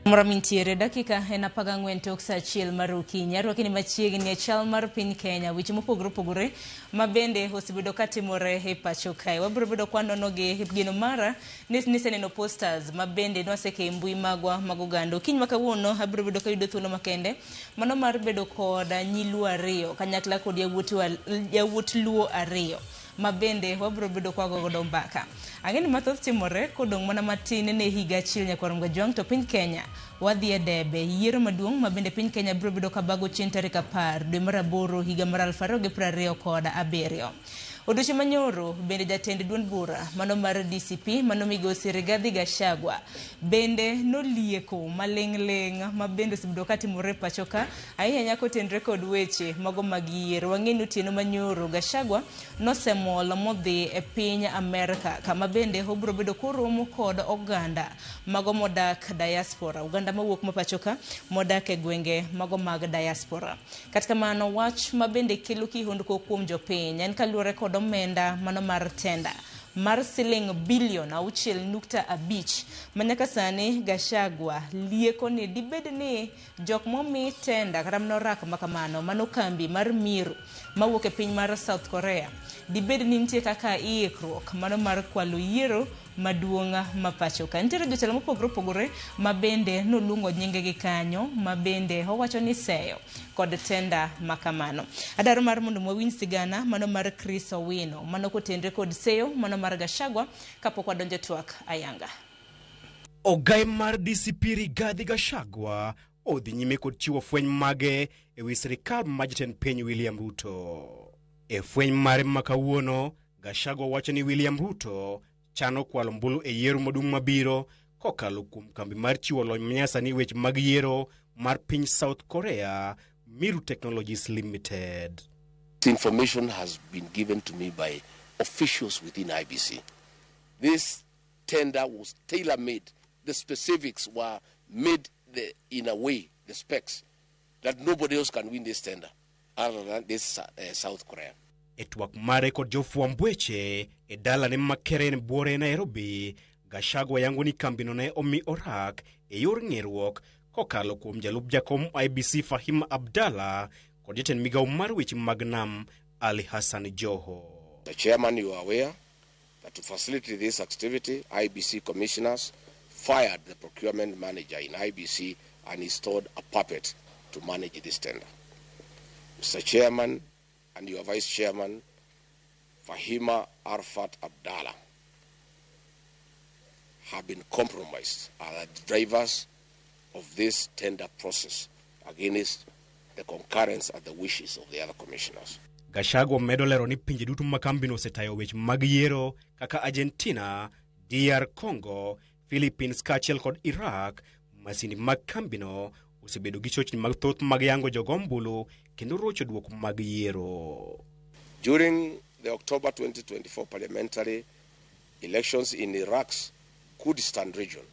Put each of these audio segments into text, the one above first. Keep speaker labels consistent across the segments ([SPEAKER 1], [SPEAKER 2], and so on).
[SPEAKER 1] Moro mintiere dakika en 14 tok saa 1 mar okinyi. Arwaki ni machiegni e chal mar piny Kenya, weche mopogore opogore ma bende osebedo katimore e pacho kae. Wabiro bedo kwanono gi geno mara ni niseneno posters ma bende nwaseke e mbui magwa mag oganda. Okinyi ma kawuono abiro bedo kayudo thuolo makende mano mar bedo kod nyiluo ariyo kanyakla kod yawuot luo ariyo ma bende wabiro bedo kwago godo mbaka. Ang'e ni mathoth timore kodong' mana matin ne higa achiel nyakwar Mgajwang' to piny Kenya wadhi e debe yiero maduong' ma bende piny Kenya biro bedo kabago chieng' tarik 10 dwe mar 8 higa mar 2027. Odiochieng' manyoro bende jatend duond bura mano mar DCP mano migosi Rigathi Gachagua bende nolieko maling'ling' ma bende osebedo katimore e pacho ka ahinya kotenre kod weche mago mag yiero. Wang'e ni otieno manyoro Gachagua nosemol modhi e piny Amerka kama bende obiro bedo koromo kod oganda mago modak diaspora, oganda mawuok mapacho ka modak e gwenge mago mag diaspora. Kata kamano wach ma bende kelo kihondko kuom jopiny en kaluwore kod omenda mano mar tenda mar siling bilion 6.5 ma nyaka sani Gachagua lieko ni dibed ni jok momi tenda kata mana orak makamano mano kambi mar Miru mawuok e piny mar South Korea dibed ni nitie kaka ikruok mano mar kwalo yiero maduong' ma pacho ka. Nitiere jotelo mopogore opogore ma bende noluongo nyingegi kanyo ma bende owacho ni seyo kod tenda makamano. Adwaro mar mondo wawinj sigana mano mar Chris Owino mano kotenre kod seyo mano mar Gachagua kapok wadonjo e twak ayanga.
[SPEAKER 2] Ogai mar DCP Rigathi Gachagua odhi nyime kod chiwo fweny mage ewi sirikal ma jatend piny William Ruto. E fweny mare ma kawuono, Gachagua wacho ni William Ruto chano kwalo ombulu e yiero maduong' mabiro kokalo kuom kambi mar chiwo lony manyasani weche mag yiero mar piny South Korea, Miru Technologies Limited.
[SPEAKER 3] This information has been given to me by officials within IEBC. This tender was tailor-made. The specifics were made in a way, the specs, that nobody else can win this tender other than this South Korea.
[SPEAKER 2] E twak mare kod jofwamb weche e dalane ma Karen Buore Nairobi, Gachagua yango ni kambino ne omi orak e yor ng'eruok kokalo kuom jalup jakom IEBC Fahima Abdallah kod jatend migawo mar weche mag nam Ali Hassan Joho.
[SPEAKER 3] The chairman, you are aware that to facilitate this activity, IEBC commissioners fired the procurement manager in IEBC and installed a puppet to manage this tender. Mr. Chairman and your Vice Chairman, Fahima Arfat Abdallah, have been compromised as the drivers of this tender process against the concurrence and the wishes of the other commissioners.
[SPEAKER 2] Gachagua medo lero ni pinje duto ma kambino osetayo weche mag yiero kaka Argentina, DR Congo, Philippines kaachiel kod Iraq, masinde mag kambino osebedo gi chochni mathoth mag yango jogo ombulu kendo rocho duoko mag yiero.
[SPEAKER 3] During the October 2024 parliamentary elections in Iraq's Kurdistan region,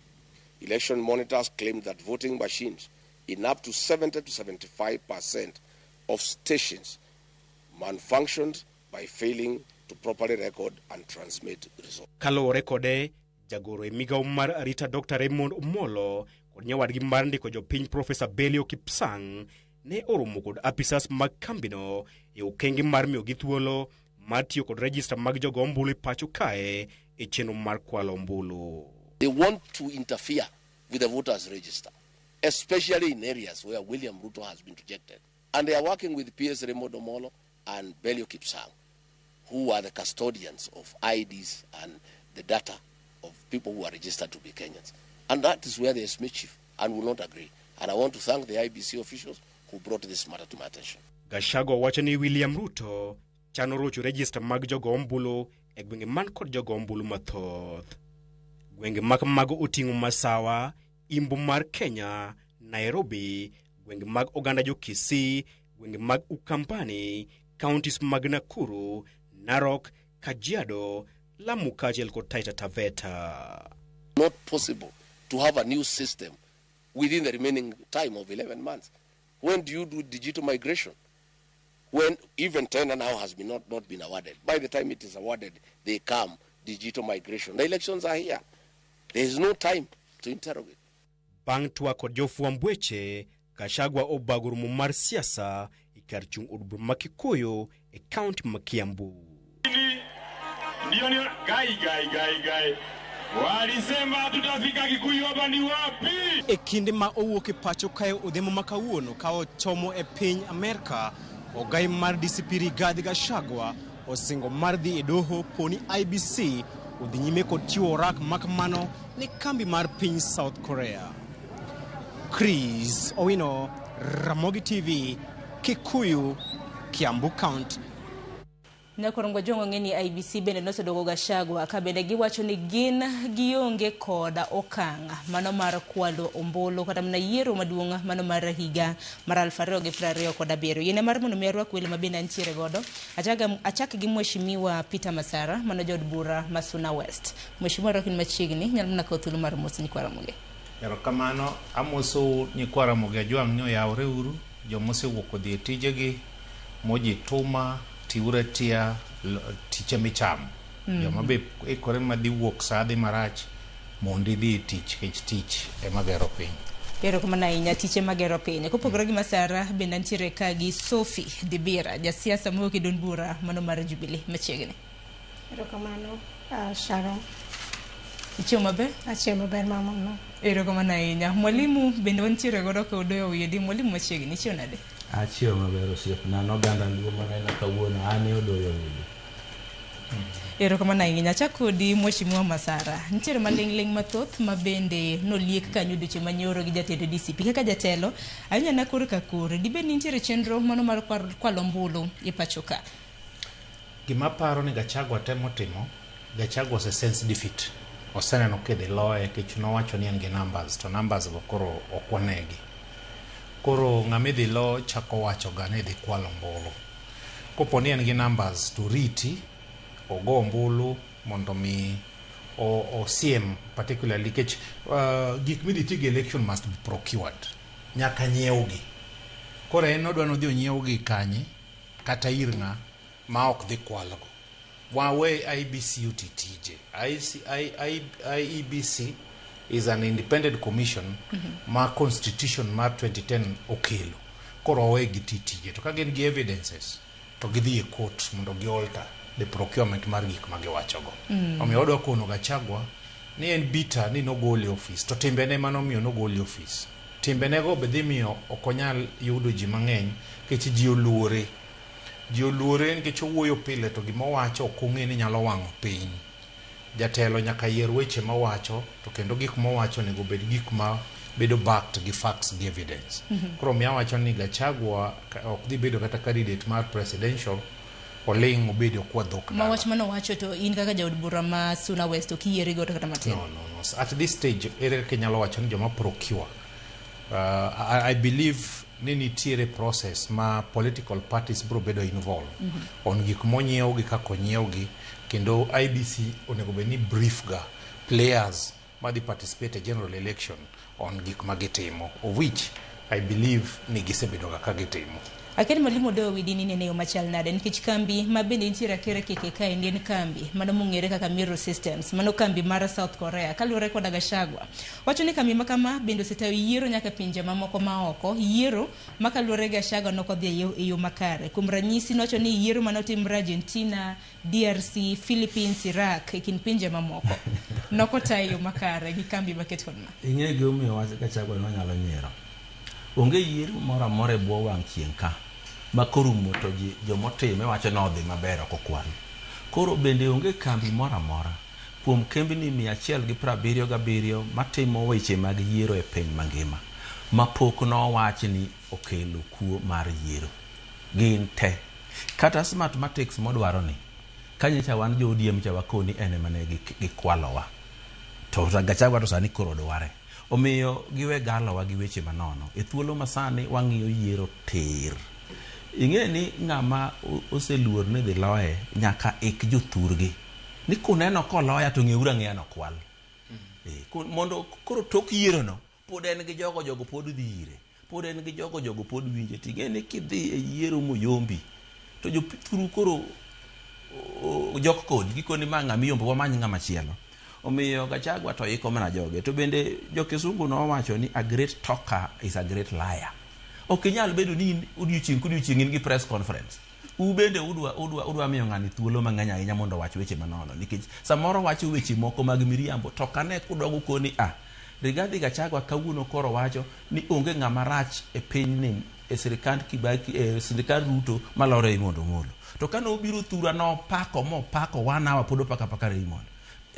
[SPEAKER 3] election monitors claimed that voting machines in up to 70 to 75% of stations malfunctioned by failing to properly record and transmit results.
[SPEAKER 2] Kaluwore kode, jagoro e migawo mar arita Dr. Raymond Omolo kod nyawadgi mar ndiko jopiny Profesa Belio Kipsang ne oromo kod apisas mag kambino e okenge mar miyogi thuolo mar tiyo kod rejista mag jogo ombulu e pacho kae e chenro mar kwalo ombulu.
[SPEAKER 3] They want to interfere with the voters register, especially in areas where William Ruto has been rejected. And they are working with PS Raymond Omolo and Belio Kipsang, who are the custodians of IDs and the data of people who are registered to be Kenyans. And that is where there is mischief and will not agree. And I want to thank the IEBC officials who brought this matter to my attention.
[SPEAKER 2] Gachagua wacho ni William Ruto chano rocho rejista mag jogo ombulu e gwenge man kod jogo ombulu mathoth. Gwenge mag mago oting'o Masawa, Imbo mar Kenya, Nairobi, gwenge mag oganda jo Kisii, gwenge mag Ukambani, counties mag Nakuru, Narok, Kajiado, Lamu kaachiel kod Taita Taveta.
[SPEAKER 3] Not possible to have a new system within the remaining time of 11 months. When do you do digital migration? When even tender now has been not been awarded. By the time it is awarded, they come, digital migration. The elections are here. There is no time to interrogate.
[SPEAKER 2] Bang' twak kod jofwamb weche, Gachagua obago romo mar siasa e kar chung' od bura ma Kikuyu e kaunti ma Kiambu.
[SPEAKER 4] Ndio ndio gai gai gai gai. Walisema tutafika Kikuyu, hapa ni wapi?
[SPEAKER 2] E kinde ma owuok e pacho kae odhiambo ma kawuono ka ochomo e piny Amerka, ogai mar DCP Rigathi Gachagua osingo mar dhi e doho poni IEBC odhi nyime kod chiwo orak makamano ne kambi mar piny South Korea. Chris Owino, Ramogi TV, Kikuyu, Kiambu County.
[SPEAKER 1] Nyakorongo Jong'o ng'e ni IEBC bende noseduoko Gachagua ka bende giwacho ni gin gionge kod okang' mano mar kwalo ombulu kata mana yiero maduong' mano mar higa mar 2027. Yiene mar mondo mi arwak welo ma bende antiere godo. Achak gi Mheshimiwa Peter Masara mano jaod bura ma Suna West. Mheshimiwa, rwakni machiegni, nyalo mana kawo thuolo mar mos nyikwa Ramogi.
[SPEAKER 5] Erokamano, amosou nyikwa Ramogi Ajwang' ni oyawre uru, joma osewuok odhi e tijegi, mojituma, tiuru atiya, tich emichamo. Joma be ikore madhi wuok sa dhi marach, mondo idhi e tich, nikech tich ema gero piny.
[SPEAKER 1] Erokamano ahinya, tich ema gero piny. Kopogore gi Masara, bende antiere ka gi Sophie Dibira, jasiasa mowuok e duond bura mano mar Jubilee machiegni.
[SPEAKER 6] Erokamano, Sharon.
[SPEAKER 1] Ichiemo maber?
[SPEAKER 6] Achiemo maber mama no.
[SPEAKER 1] Erokamano ahinya. Mwalimu bende wantiere godo ka Odoyo Owidi. Mwalimu machiegni, ichiewo nade?
[SPEAKER 7] Achiewo maber osiepna, noganda luo maneno kawuono, an e Odoyo Owidi.
[SPEAKER 1] Erokamano ahinya. Achak kodi Mheshimiwa Masara. Nitiere maling'ling' mathoth ma bende noliek kanyo odiochieng' manyoro gi jatend DCP kaka jatelo. Ahinya na kor ka kor. Dibed ni nitiere chenro mano mar kwalo ombulu e pacho ka?
[SPEAKER 5] Gima aparo ni Gachagua temo timo, Gachagua ose sense defeat. Oseneno kidhi loye nikech nowacho ni en gi numbers, to numbers go koro ok wanegi. Koro ng'ama idhi lo chako wacho ga ni idhi kwalo ombulu. Kopo ni en gi numbers to riti, ogo ombulu mondo mi osiem particularly nikech gik midhi tigo e election must be procured. Nyaka nyiewgi. Koro en odwa ni odhi onyiewgi kanye kata ir ng'a ma ok dhi kwalgo. Wawe IEBC oti tije. IEBC is an independent commission ma constitution mar 2010 okelo. Koro wawe giti tije. To ka gin gi evidences to gidhi e court mondo gi alter the procurement mar gik ma giwachogo. Omiyo wadwa kono Gachagua ni en bitter ni nogole e office to timbene manomiyo nogole e office. Timbenego be dhi miyo ok onyal yudo ji mang'eny nikech ji oluore. Ji oluore nikech owuoyo pile to gima owacho ok ong'e ni nyalo wang'o piny. Jatelo nyaka yier weche mawacho to kendo gik mowacho onego bed gik ma bedo backed gi facts gi evidence. Koro miyo awacho ni Gachagua ok dhi bedo kata candidate mar presidential, oling' obed okwa dhok
[SPEAKER 1] Ma
[SPEAKER 5] dala.
[SPEAKER 1] wach manowacho to in kaka jaod bura ma Suna West ok iyieri godo kata matin.
[SPEAKER 5] No. At this stage, ere kaka inyalo wacho ni joma procure? I believe ni nitiere process ma political parties biro bedo involved on gik monyiew gi kaka onyiewgi, kendo IEBC onego bed ni brief ga players madhi participate e general election on gik ma gitimo, of which I believe ni gisebedo ga ka gitimo.
[SPEAKER 1] Akia ni mwalimu Odoyo Owidi ni nene yo machal nade nikech kambi ma bende nitiere akere keke kaendi en kambi mano mong'ere kaka Miru Systems, mano kambi mar South Korea. Kaluwore koda Gachagua wacho ni kambi ma kama bende osetayo yiero nyaka pinje mamoko maoko, yiero ma kaluwore gi Gachagua nokodhi e yo makare. Kuom ranyisi nowacho ni yiero manotimre Argentina, DRC, Philippines, Iraq e kind pinje mamoko nokota e yo makare gi kambi maket kod ma.
[SPEAKER 7] Ing'e gimomiyo wach Gachagua nonyalo nyiero. Onge yiero moro amora e bwo wang' chieng' ka ma korumo to ji jomotime wacho ni odhi maber ok okwal. Koro bende onge kambi moro amora kuom kembni 177 matimo weche mag yiero e piny mangima ma pok nowach ni okelo kuo mar yiero. Gin te. Kata Smartmatics modwaro ni kanyocha wan jo ODM cha wakoni en ema ne gikwalowa. To Gachagua to sani koro dware. Omiyo giwe galowa gi weche manono. E thuolo masani wang'iyo yiero tir. Ing'e ni ng'ama oseluor ni dhi loye nyaka ik jothurgi. Ni kuneno koloya to ng'euru ang'eya nokwal. Mondo koro tok yiero no pod en gi jogo, jogo pod dhi ire. Pod en gi jogo, jogo pod winje. Ting'e ni kidhi e yiero moyombi to jothuru koro jok kodi gikoni ma ng'ama iyombo wamany ng'ama chielo. Omiyo Gachagua to iko mana joge. To bende jo-Kisungu nowacho ni a great talker is a great liar. Ok inyal bedo ni in odiochieng' kodiochieng' in gi press conference. U bende udwa, udwa, udwa miyo ng'ani thuolo mang'eny ahinya mondo owach weche manono nikech samoro wacho weche moko mag miriambo to kane kudogo koni a Rigathi Gachagua kawuono koro wacho ni onge ng'ama rach e pinyni e sirikand Kibaki e sirikand Ruto maloro Raymond Omolo. To kane obiro thura nopako mopako one hour pod opako apaka Raymond.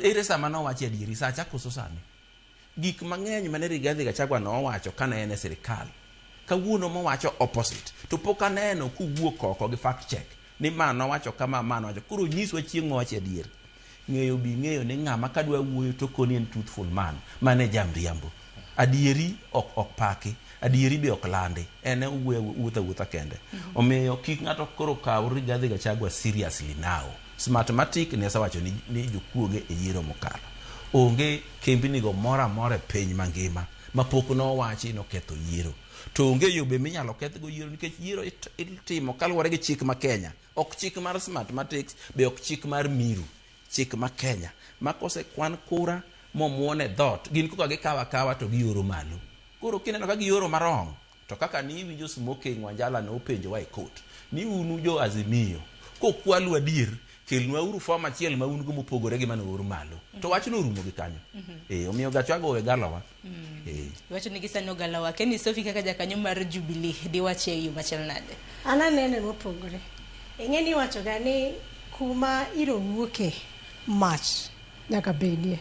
[SPEAKER 7] Ere sama nowache adieri sacha koso sani? Gik mang'eny mane Rigathi Gachagua nowacho kane en e sirikal kawuono mowacho opposite to pok aneno kowuok oko gi fact check ni ma nowacho kama ma nowacho koro nyiswa chieng' mowacho adier ng'eyo bi ng'eyo ni ng'ama kadwa wuoyo to koni en truthful man mane jamriambo adieri ok ok paki adieri be ok landi en owuoyo wuotho awuotha kende omiyo kik ng'ato koro kaw Rigathi Gachagua seriously now Smartmatic ne asewacho ni, ni jokuoge e yiero mokalo onge kembnigo moro amora e piny mangima mapok nowachi noketho yiero to onge yo be minyalo kethgo yiero nikech yiero itimo kaluwore gi chik ma Kenya ok chik mar Smartmatics be ok chik mar Miru chik ma Kenya ma kosekwan kura momuon e dhoot gin koka gikawo akawa to gioro malo koro kineno ka gioro marong to kaka ni iwinjo Smoking Wanjala nopenjowa e court ni unu jo Azimio kokwalu adier kelnwa uru fom achiel ma un go mopogore gi mane oor malo to wachno orumo gi kanyo eh omiyo Gachagua owe galowa eh
[SPEAKER 1] Iwacho ni gisani ogalawa. Kenny Sophie kaka jakanyo mar Jubilee diwachi e yo machal nade?
[SPEAKER 6] An anene mopogore. Ing'e ni iwachoga ni kuma iro wuoke mach nyaka bedie.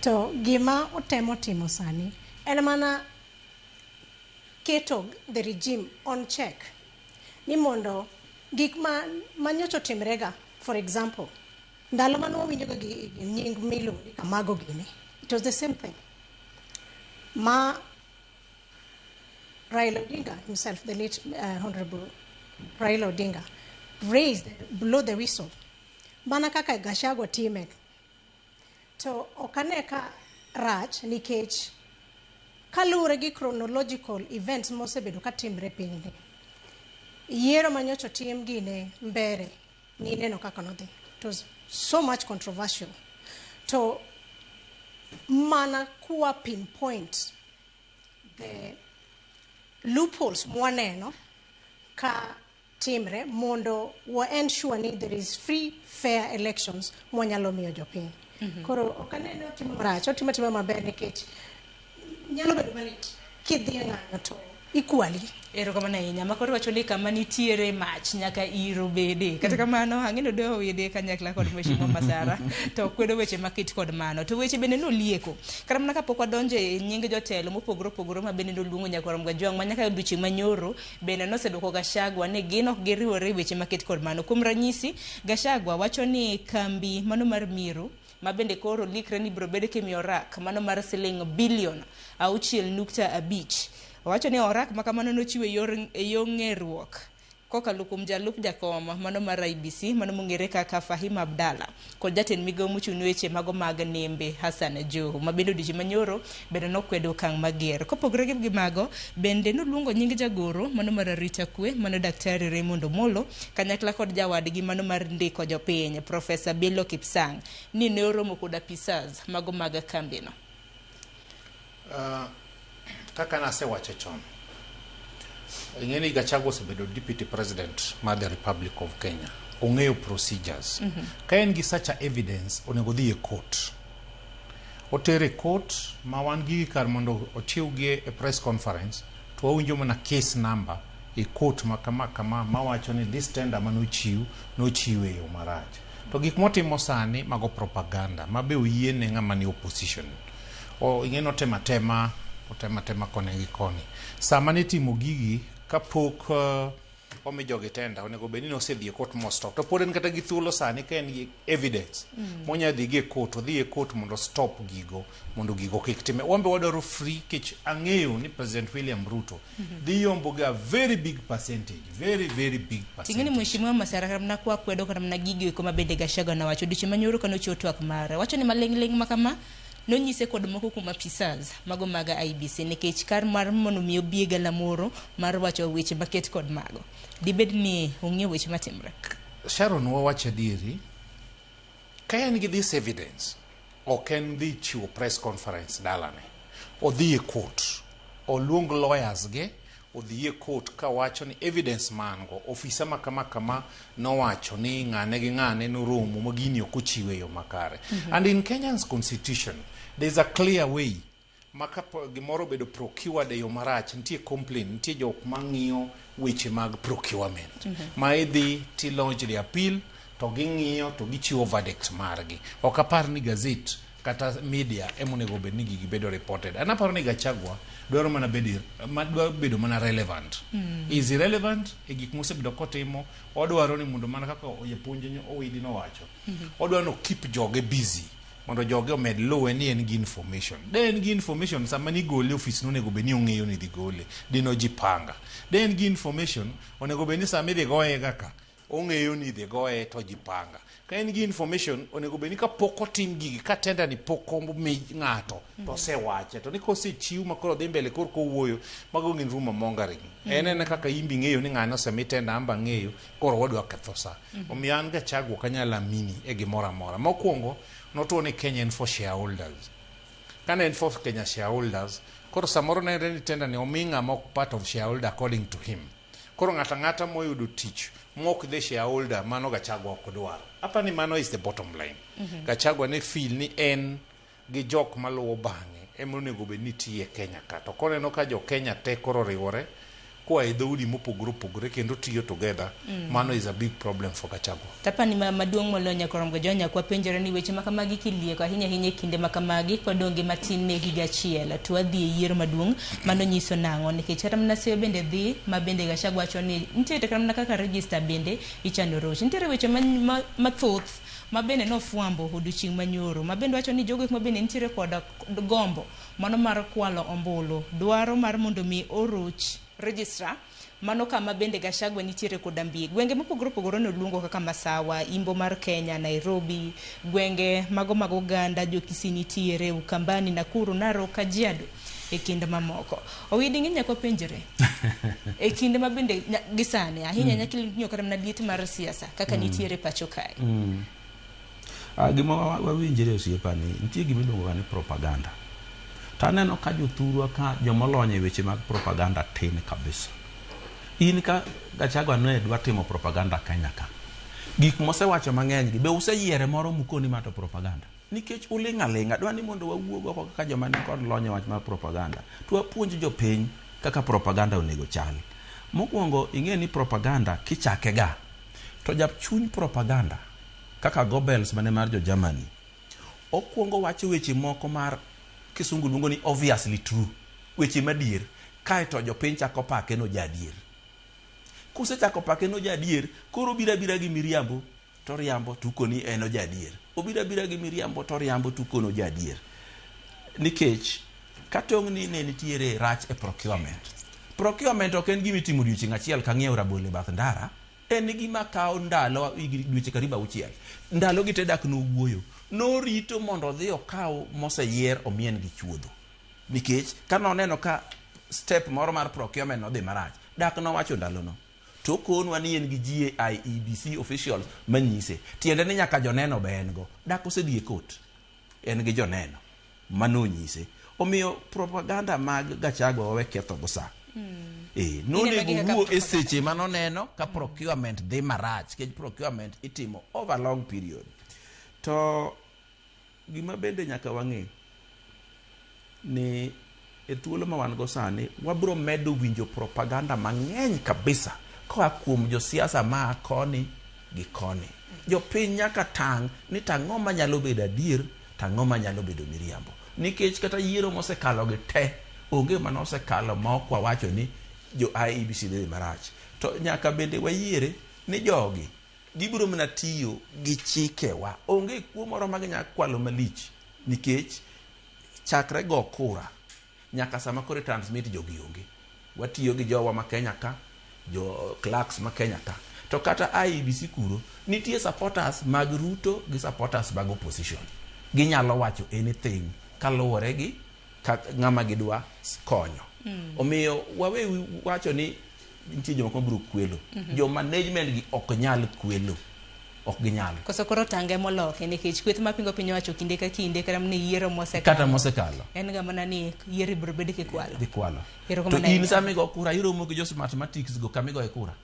[SPEAKER 6] To gima otemo timo sani en mana keto the regime on check. Ni mondo gik ma manyocha otimrega, for example, ndalo mane wawinjo ga gi nying miluongo ni Kamago gini, it was the same thing. Ma Raila Odinga himself, the late Honorable Raila Odinga, raised, blow the whistle. Mana kaka Gachagua time. To ok ane ka rach nikech kaluwore gi chronological events mosebedo ka timre pinyni. Yiero manyocha otim gine mbere nineno kaka nodhi. It was so much controversial. To mana kuwa pinpoint the loopholes mwaneno ka timre mondo wa ensure ni there is free fair elections mwanyalo miyo jopiny. Koro ok aneno otimo marach, otimo atima maber nikech nyalo bedo malit kidhi e ng'anyo to ikwali.
[SPEAKER 1] Erokamano ahinya. Makoro wacho ni kama nitiere mach nyaka iro bede. Kata kamano ang'e ni odewo wede kanyakla kod Mheshimiwa Masara to kwedo weche makit kod mano. To weche bende nolieko. Kata mana kapok wadonjo e nying jotelo mopogore opogore ma bende noluongo Nyakwar Kajwang' ma nyaka e odiochieng' manyoro bende noseduoko Gachagua ni gin ok giriwore e weche makit kod mano. Kuom ranyisi, Gachagua wacho ni kambi mano mar Miru ma bende koro likre ni biro bed kimiyo rak mano mar siling bilion 6.5. Owacho ni orak ma kamano nochiwo e yo ng'eruok kokalo kuom jalup jakom mano mar IEBC mano mong'ere kaka Fahim Abdalla kod jatend migawo mochung' ne weche mago mag nembe Hassan Joho ma bende odiochieng' manyoro bende nokwedo okang' mager. Kopogore gi mago bende noluongo nying jagoro mano mar arita kwe mano Daktari Raymond Omolo kanyakla kod jawadgi mano mar ndiko jopiny Profesa Bello Kipsang ni ne oromo kod apisas mago mag kambino.
[SPEAKER 5] Kaka nasewacho chon, ing'e ni Gachagua osebedo deputy president mar the Republic of Kenya. Ong'eyo procedures. Ka en gi such a evidence, onego odhi e court. Otere e court ma wan gigi kar mondo ochiwgi e press conference to wawinjo mana case number e court ma kama kama mawacho ni this tender manochiw nochiw e yo marach. To gik motimo sani mago propaganda ma be oyiene ng'ama ni opposition. Ing'e ni otemo atema otemo atema koni gi koni. Sama nitimo gigi kapok omi jogi tender onego bed ni nosedhi e court mo stop. To pod en kata gi thuolo sani ka en gi evidence monya dhi gi e court odhi e court mondo stop gigo mondo gigo kik time. Wan be wadwaro free kech ang'eyo ni President William Ruto dhi yombo gi a very big percentage, very very big
[SPEAKER 1] Ting'eni
[SPEAKER 5] percentage.
[SPEAKER 1] Mheshimiwa Masara kata mana kwa kwedo kata mana gigo eko ma bende Gachagua nowacho odiochieng' manyoro kane ochiwo twak mare. Wacho ni maling'ling' ma kama nonyise kod moko kuom apisas mago mag IEBC nikech kar mar mondo mi obi e galamoro mar wacho weche maket kod mago. Dibed ni ong'eyo weche matimre.
[SPEAKER 5] Sharon wawach adieri, ka en gi this evidence, Ok en dhi chiwo press conference dalane. Odhi e court. Oluong lawyers ge, odhi e court kawacho ni evidence man go, ofisa ma kama kama nowacho ni ng'ane gi ng'ane noromo ma gini ok ochiw e yo makare. And in Kenyan's constitution, there's a clear way ma ka gimoro obedo procured e yo marach, nitie complaint, nitie jok mang'iyo weche mag procurement. Ma idhi ti lodge the appeal, to ging'iyo to gichiwo verdict margi. Ok apar ni gazette kata media ema onego bed ni gigi bedo reported. An aparo ni Gachagua dwaro mana bedo, dwaro bedo mana relevant. Is irrelevant e gik mosebedo kotimo, odwaro ni mondo mana kaka japuonj Owidi nowacho. Odwaro ni keep joge busy mondo joge omed luwe ni en gi information. De en gi information sama nigole ofis nonego bed ni ong'eyo ni idhi gole, dino jipanga. De en gi information onego bed ni sama idhi goye kaka ong'eyo ni idhi goye to jipanga. Ka en gi information onego bed ni kapok otim gigi ka tender ni pok omi ng'ato to osewache to ni kosechiw ma koro dhi mbele koro kowuoyo mago gin rumor mongering. En ena kaka in be ing'eyo ni ng'ane osemi tender an be ang'eyo koro wadwa ketho sa. Omiyo an Gachagua ok anyal amini e gimoro amora. Mokwongo notuo ni Kenya en for shareholders. Kane en for Kenya shareholders, koro samoro nenre ni tender ni omi ng'ama ok part of shareholder according to him. Koro ng'ato ang'ata moyudo tich mok the shareholder mano Gachagua ok dwar. Apa ni mano is the bottom line. Gachagua ne feel ni en gi jok maluwo bang'e ema onego bed ni tiye Kenya ka. To koneno ka jo Kenya te koro oriwore koa e dhoudi mopogore opogore kendo tiyo together, mano is a big problem for Gachagua.
[SPEAKER 1] Tapani ma maduong' moloyo nyaka ga jonya kwa penjore ni weche ma kamagi kilieko ahinya ahinya e kinde ma kamagi kwadong' gi matin ne higa achiel to wadhi e yiero maduong' mano nyiso nang'o nikech kata mana seyo bende dhi ma bende Gachagua wacho ni nitiere kata mana kaka register bende ichano roch nitiere weche mathoth ma bende nofwambo odiochieng' manyoro ma bende wacho ni jogo ma bende nitiere koda gombo mano mar kwalo ombulu dwaro mar mondo mi oroch registrar mano kama bende Gachagua nitiere koda mbi gwenge mopogore opogore noluongo kaka Masawa, Imbo mar Kenya, Nairobi, gwenge mago mag oganda jo Kisii nitiere, Ukambani, Nakuru, Narok, Kajiado e kind mamoko. Owidi ng'eny nyaka wapenjre e kinde ma bende gi sani ahinya mm. nyaka kata mana liet mar siasa kaka nitiere pacho kae.
[SPEAKER 7] Gima wawinjre osiepa ni nitie gima iluongo ga ni propaganda. To aneno ka jothurwa ka jomolony e weche mag propaganda tin kabisa. In ka Gachagua ne dwa timo propaganda Kenya ka. Gik mosewacho mang'eny gi be useyiere moro mukoni ma to propaganda. Nikech uling' aling'a dwa ni mondo wawuog oko kaka joma ni kod lony e wach mar propaganda. To wapuonj jopiny kaka propaganda onego chal. Mokwongo ing'e ni propaganda kichake ga to jachuny propaganda kaka Goebbels mane mar jo Germany okwongo wacho weche moko mar kisungu luongo ni obviously true weche madier kaeto jopiny chako pake no jaadier kusechako pake no jaadier koro obiro abira gi miriambo to riambo tukoni en ojaadier obiro abira gi miriambo to riambo tukono ojaadier nikech katong' ni ne nitiere rach e procurement procurement ok en gima itimo odiochieng' achiel ka ng'iewo rabolo e bath ndara en gima kawo ndalo higni dweche karibu auchiel ndalo gi te dak nowuoyo norito mondo odhi okaw moseyier omien gi chuodho nikech ka noneno ka step moro mar procurement nodhi marach dak nowacho ndalono to okonwa ni en gi GA IEBC officials manyise tiende ni nyaka joneno be en go dak osedhi e court en gi joneno manonyise omiyo propaganda mag Gachagua wawe ketho go sa nonego
[SPEAKER 1] gi kaka
[SPEAKER 7] wuo e
[SPEAKER 1] propaganda.
[SPEAKER 7] seche manoneno ka procurement dhi marach nikech procurement itimo over long period to gima bende nyaka wang'e ni e thuolo ma wan go sani wabro medo winjo propaganda mang'eny kabisa koa kuom josiasa maa koni gi koni jopiny nyaka tang' ni tang'o manyalo bedo adier tang'o manyalo bedo miriambo nikech kata yiero mosekalo gi te onge mane osekalo ma ok wawacho ni jo IEBC dhi marach to nyaka bende wayiere ni jogi gibiro mana tiyo gi chikewa onge kuo moro ma ginyalo kwalo malich nikech chakre go kura nyaka sama koro transmit jogi onge watiyo gi jowa ma Kenya ka jo clerks ma Kenya ka to kata IEBC kuro nitie supporters mag Ruto gi supporters mag opposition ginyalo wacho anything kaluwore gi ng'ama gidwa konyo omiyo wawe wacho ni nitie jomoko mabiro kwelo jo management gi ok nyal kwelo Ok ginyal.
[SPEAKER 1] Koso koro tange moloki nikech kweth mapingo piny owacho kinde ka kinde kata mana yiero mosekalo.
[SPEAKER 7] Kata mosekalo.
[SPEAKER 1] En ga mana ni yiero ibiro bed kikwalo.
[SPEAKER 7] Dhi kwalo.
[SPEAKER 1] Erokamano
[SPEAKER 7] To in
[SPEAKER 1] ahinya.
[SPEAKER 7] sama igo kura iromo gi jo Smartmatics go kama igoye kura.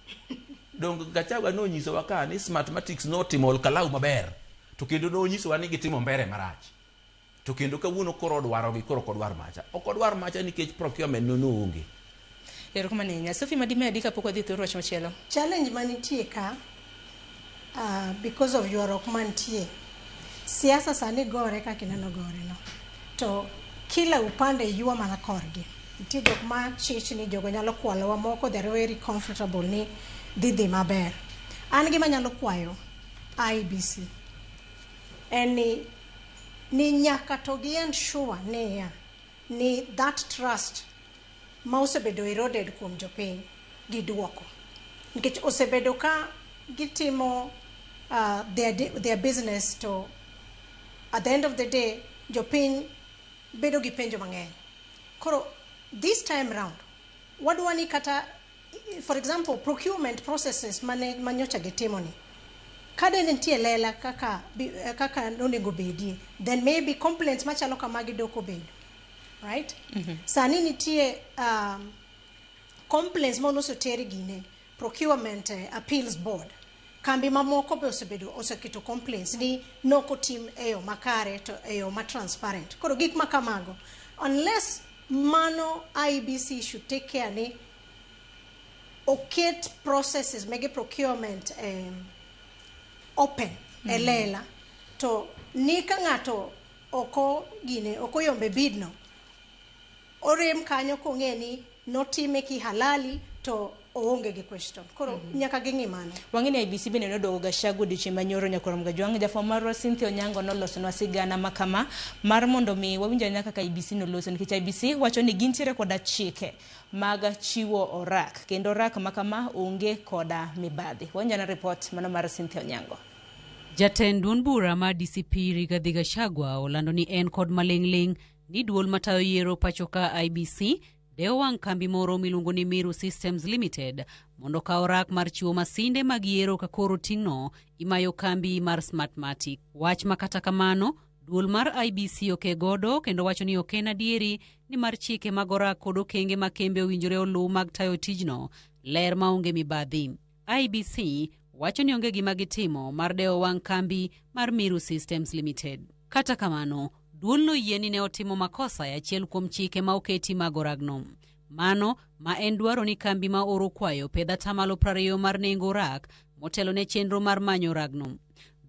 [SPEAKER 7] Dong Gachagua nonyisowa ka ni Smartmatics notimo Olkalau maber. To kendo nonyisowa ni gitimo Mbere marach. To kendo kawuono koro odwarogi koro ok odwar macha. Ok odwar macha nikech procurement no noonge.
[SPEAKER 1] Erokamano ahinya. Sophie Madimedi kapok wadhi thur wach machielo.
[SPEAKER 6] Challenge manitie ka because of ywaruok mantie siasa sani gore kaka ineno gore no to kila upande ywa mana korgi nitie jok ma chich ni jogo nyalo kwalowa moko they are very comfortable ni dhi dhi maber an gima nyalo kwayo IEBC en ni nyaka to gi ensure niya ni that trust ma osebedo eroded kuom jopiny giduoko nikech osebedo ka gitimo their business to at the end of the day jopiny bedo gi penjo mang'eny koro this time round wadwa ni kata for example procurement processes mane manyocha gitimo ni ka de nitie lela kaka kaka nonego bedie then maybe complaints machalo kamagi dok obedo right. Sani nitie complaints manoseter gine procurement appeals board kambi mamoko be osebedo oseketo complaints ni nokotim e yo makare to e yo ma transparent koro gik ma kamago unless mano IEBC should take care ni oket processes mege procurement open e lela to ni ka ng'ato oko gine ok oyombe bid no orem kanyo kong'e ni notime kihalali to oonge gi question koro nyaka ging'i mano.
[SPEAKER 1] Wang'e ni IEBC bende noduogo Gachagua odiochieng' manyoro nyakwar Mgajwang'. Jafwambo marwa Cynthia Onyango nolosonwa sigana makama mar mondo mi wawinj ahinya kaka IEBC noloso nikech IEBC wacho ni gintiere koda chike mag chiwo orak kendo orak makama onge koda mibadhi. Wawinj ane ripot mano mar Cynthia Onyango.
[SPEAKER 8] Jatend duond bura mar DCP Rigathi Gachagua olando ni en kod maling'ling' ni duol matayo yiero pacho ka IEBC dewo wang' kambi moro miluongo ni Miru Systems Limited mondo okaw orak mar chiwo masinde mag yiero ka koro ting'no imayo kambi mar Smartmatic. Wach ma kata kamano duol mar IEBC oke godo kendo wacho ni ok en adieri ni mar chike mag orak kod okenge ma kembe owinjore oluw mag tayo tijno ler maonge mibadhi. IEBC wacho ni onge gima gitimo mar dewo wang' kambi mar Miru Systems Limited. Kata kamano, duolno yie ni ne otimo makosa e achiel kuom chike ma oketi mag oragno. Mano ma en dwaro ni kambi ma oro kwayo pedh atamalo 20 mar nengo orak motelo ne chenro mar manyo oragno.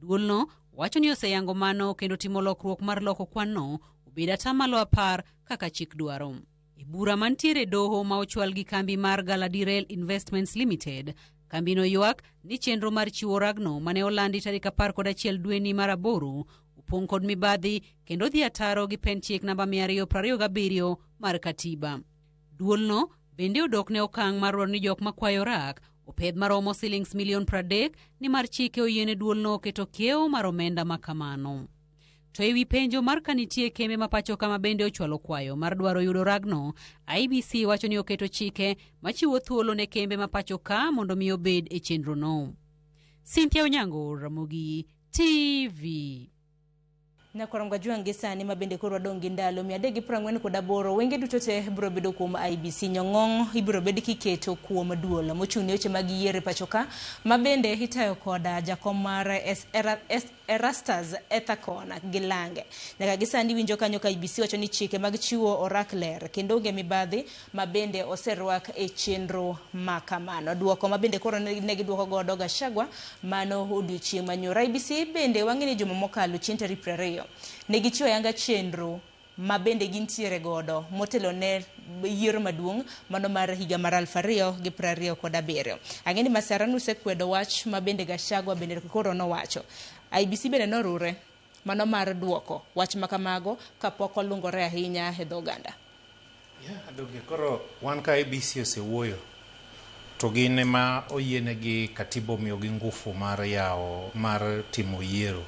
[SPEAKER 8] Duolno wacho ni oseyango mano kendo timo lokruok mar loko kwanno obed atamalo 10 kaka chik dwaro. E bura mantiere e doho ma ochwal gi kambi mar Galadriel Investments Limited, kambino ywak ni chenro mar chiwo oragno mane olandi tarik 11 dweni mar 8 opong' kod mibadhi kendo dhi ataro gi pen chik namba 227 mar katiba. Duolno bende odok ne okang' mar dwaro ni jok makwayo orak opedh maromo silings milion 30 ni mar chike oyiene duolno keto kiewo mar omenda ma kamano. To ewi penjo mar ka nitie kembe ma pacho ka ma bende ochwalo kwayo mar dwaro yudo oragno, IEBC wacho ni oketo chike machiwo thuolo ne kembe ma pacho ka mondo mi obed e chenrono. Cynthia Onyango, Ramogi TV.
[SPEAKER 1] Nyakwar Mgajwang' gi sani ma bende koro wadong' gi ndalo 348 wenge duto te biro bedo kuom IEBC. Nyong'ong' ibiro bed kiketo kuom duol mochung' ne weche mag yiero e pacho ka ma bende itayo koda jakom mar Erastus Ethekon gi lange. Nyaka gi sani winjo kanyo ka IEBC wacho ni chike mag chiwo orak ler kendo onge mibadhi ma bende oserwak e chenro ma kamano. Duoko ma bende koro ne giduoko godo Gachagua mano odiochieng' manyoro. IEBC bende wang'e ni juma mokalo chieng' tarik 20 ne gichiwo ayanga chenro ma bende gintiere godo motelo ne yiero maduong' mano mar higa mar 2027. Ang'e ni Masara nosekwedo wach ma bende Gachagua bende koro nowacho. IEBC bende norure mano mar duoko wach ma kamago kapok olungore ahinya e dho oganda.
[SPEAKER 5] Donge koro wan ka IEBC osewuoyo to gin ema oyienegi katiba omiyogi ngufu mar yawo mar timo yiero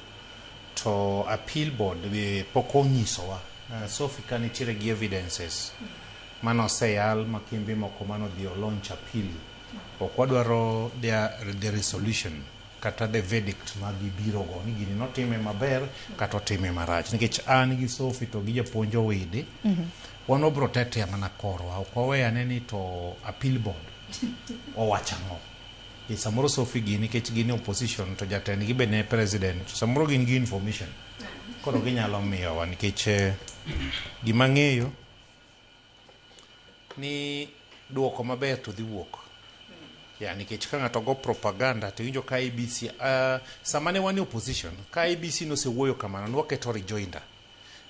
[SPEAKER 5] to appeal board be pok onyisowa. Sophie ka nitiere gi evidences manoseyal ma kembe moko manodhi o launch appeal ok wadwaro the resolution kata the verdict ma gibiro go ni gini notime maber kata otime marach nikech an gi Sophie to gi japuonj Owidi wan wabro tetea mana korwa ok wawe ane ni to appeal board owacho ang'o. E samoro Sophie gi nikech gin e opposition to jatendgi be ne president samoro gin gi information koro ginyalo miyowa nikech gima ang'eyo ni duoko maber to dhi wuok ya nikech ka ng'ato go propaganda to iwinjo ka IEBC sama ne wan e opposition ka IEBC nosewuoyo kamano ne waketo rejoinder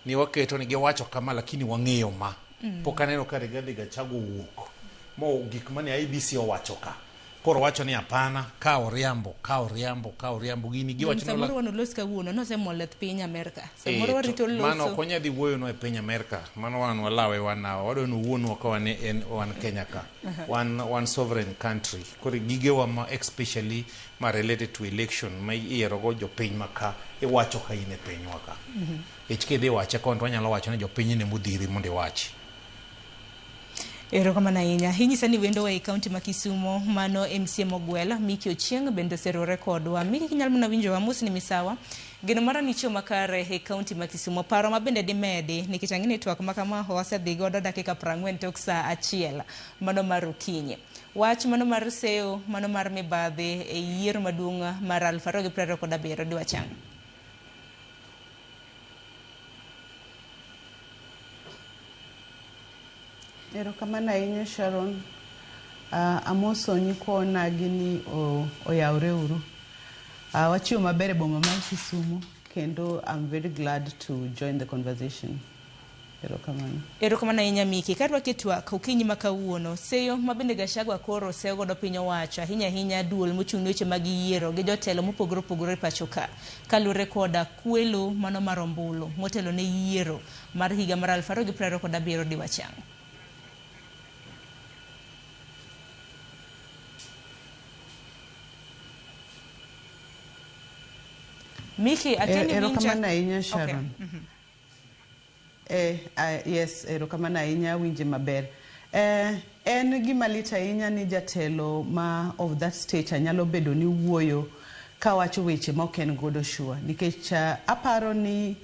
[SPEAKER 5] ni waketo ni giwacho kama lakini wang'eyo ma pok aneno ka Rigathi Gachagua owuok mo gik mane IEBC owacho ka koro wacho ni hapana ka oriambo ka oriambo ka oriambo gini giwacho ni
[SPEAKER 1] Samoro wan olos kawuono nosemol e piny Amerka.
[SPEAKER 5] Eh,
[SPEAKER 1] Samoro
[SPEAKER 5] to
[SPEAKER 1] warito
[SPEAKER 5] mano
[SPEAKER 1] loso.
[SPEAKER 5] ok wanyal dhi wuoyo e piny Amerka mano wan walawe wan nawa wadwa ni owuonwa ka wan en wan Kenya ka wan sovereign country koro gigewa ma especially ma related to election ma iyiero go jopiny ma ka iwacho ka in e pinywa ka nikech kidhi wache koni to wanyalo wacho ni jopiny ne modhiri mondo iwachi.
[SPEAKER 1] Erokamano ahinya. Inyisa ni wendowa e kaunti ma Kisumo mano MCA Mogwel Miki Ochieng bende oseriwore kodwa. Miki kinyalo mana winjowa mos ni misawa. Geno mara ni chiwo makare e kaunti ma Kisumo. Paro ma bende dimedi nikech ang'e ni twak ma kama wasedhi godo dakika 40 tok saa 1 mano mar okinyi. Wach mano mar seyo mano mar mibadhi e yiero maduong' mar 2027 dwachang'.
[SPEAKER 9] Erokamano ahinya Sharon. Amoso nyikwa onagi ni oyawre uru. Wachiwo maber e boma mar Kisumu kendo I'm very glad to join the conversation. Erokamano.
[SPEAKER 1] Erokamano ahinya Miki. Karwaki e twak okinyi ma kawuono, seyo ma bende Gachagua koro seyo godo piny owacho ahinya ahinya duol mochung' ne weche mag yiero gi jotelo mopogore opogore e pacho ka kaluwore koda kwelo mano mar ombulu motelo ne yiero mar higa mar 2027 diwachang'. Miki, akeni winja.
[SPEAKER 9] Erokamano ahinya Sharon. Yes, erokamano ahinya winje maber. En gima lit ahinya ni jatelo ma of that stature nyalo bedo ni wuoyo kawacho weche ma ok en godo sure. Nikech aparo ni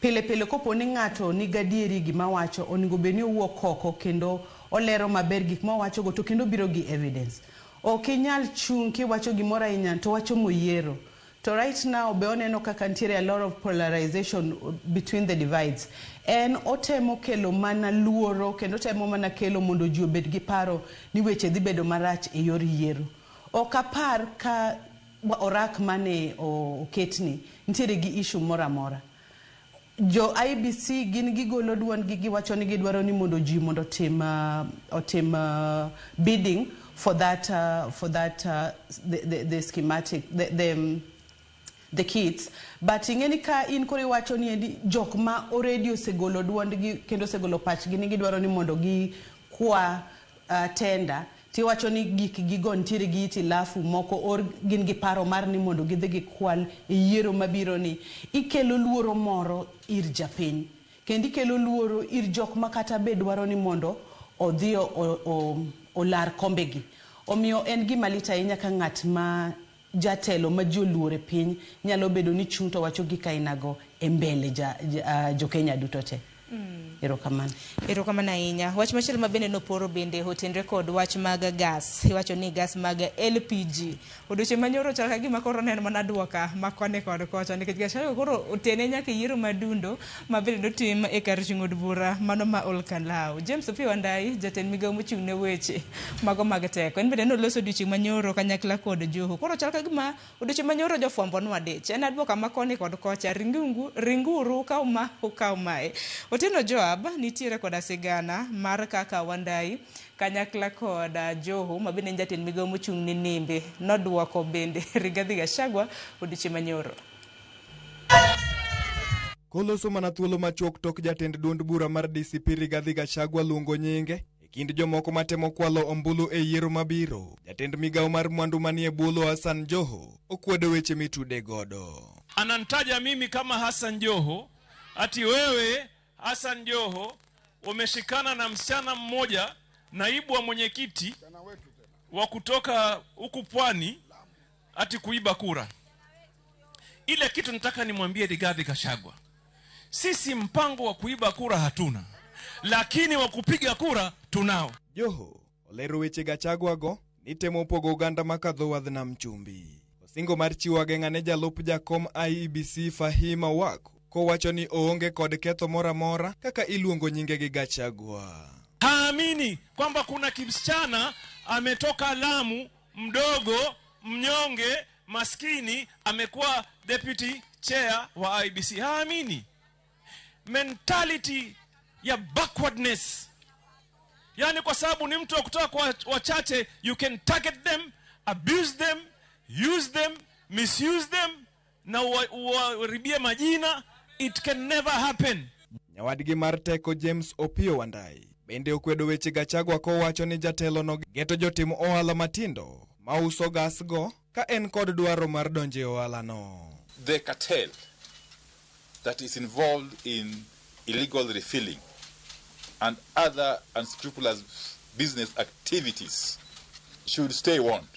[SPEAKER 9] pile pile kopo ni ng'ato ni gadieri gima wacho onego bed ni owuok oko kendo olero maber gik ma owachogo to kendo biro gi evidence. Ok inyal chung' kiwacho gimoro ahinya to wacho moyiero. To right now be oneno kaka nitiere a lot of polarization between the divides. En otemo kelo mana luoro kendo otemo mana kelo mondo ji obed gi paro ni weche dhi bedo marach e yor yiero. Ok apar ka orak mane oketni nitiere gi issue moro amora. Jo IEBC gin gigolo duondgi giwacho ni gidwaro ni mondo ji mondo otim bidding for that the schematic the kits, but ing'eni ka in koro iwacho ni endi jok ma already osegolo duondgi kendo osegolo pachgi ni gidwaro ni mondo gikwa tender tiwacho ni gik gigo nitiere gi itilafu moko or gin gi paro mar ni mondo gidhi gikwal e yiero mabiro ni ikelo luoro moro ir japiny kendo ikelo luoro ir jok ma kata be dwaro ni mondo odhi olar kombegi. Omiyo en gima lit ahinya ka ng'at ma jatelo ma ji oluoro e piny nyalo bedo ni chung' to wacho gik ainago e mbele jo Kenya duto te. Erokamano.
[SPEAKER 1] Erokamano ahinya. Wach machielo ma bende noporo bende otenre kod wach mag gas. Iwacho ni gas mag LPG. Odiochieng' manyoro chal ka gima koro ne en mana duoka ma koni kod kocha nikech Gachagua koro otene nyaka e yiero madundo ma bende notim e kar chung' od bura mano ma Olkalau. James Opiyo Wandayi, jatend migawo mochung' ne weche mago mag teko. En bende noloso odiochieng' manyoro kanyakla kod Joho. Koro chal ka gima odiochieng' manyoro jofwambo nwadich. En aduoka ma koni kod kocha. Ringuru ukaw ma ukaw mae. Otieno Joab nitiere koda sigana mar kaka Wandayi kanyakla kod Joho ma bende en jatend migawo mochung' ne nembe noduoko bende Rigathi Gachagua odiochieng' manyoro.
[SPEAKER 10] Koloso mana thuolo machuok tok jatend duond bura mar DCP Rigathi Gachagua luongo nyinge e kind jomoko matemo kwalo ombulu e yiero mabiro. Jatend migawo mar mwandu manie bwo Hassan Joho okwedo weche mitude godo.
[SPEAKER 11] Anantaja mimi kama Hassan Joho, ati wewe Hassan Joho umeshikana na msichana mmoja naibu wa mwenyekiti wa kutoka huku Pwani, ati kuiba kura. Ile kitu nataka nimwambie Rigathi Gachagua, sisi mpango wa kuiba kura hatuna, lakini wa kupiga kura tunao.
[SPEAKER 10] Joho olero weche Gachagua go ni temo pogo oganda makadho wadh nam chumbi. Osingo mar chiwo ageng'a ne jalup jakom IEBC Fahima Wako kowacho ni oonge kod ketho moro amora kaka iluongo nyinge gi Gachagua.
[SPEAKER 11] Haamini kwamba kuna kimsichana ametoka Lamu, mdogo, mnyonge, maskini, amekuwa deputy chair wa IEBC. Haamini. Mentality ya backwardness. Yaani kwa sababu ni mtu wa kutoka kwa wachache, you can target them, abuse them, use them, misuse them, na uwaribie majina. It can never happen.
[SPEAKER 10] Nyawadgi mar teko James Opiyo Wandayi bende okwedo weche Gachagua kowacho ni jatelo no geto jotim ohala matindo mauso gas go ka en kod dwaro mar donjo e ohala no.
[SPEAKER 12] The cartel that is involved in illegal refilling and other unscrupulous business activities should stay warned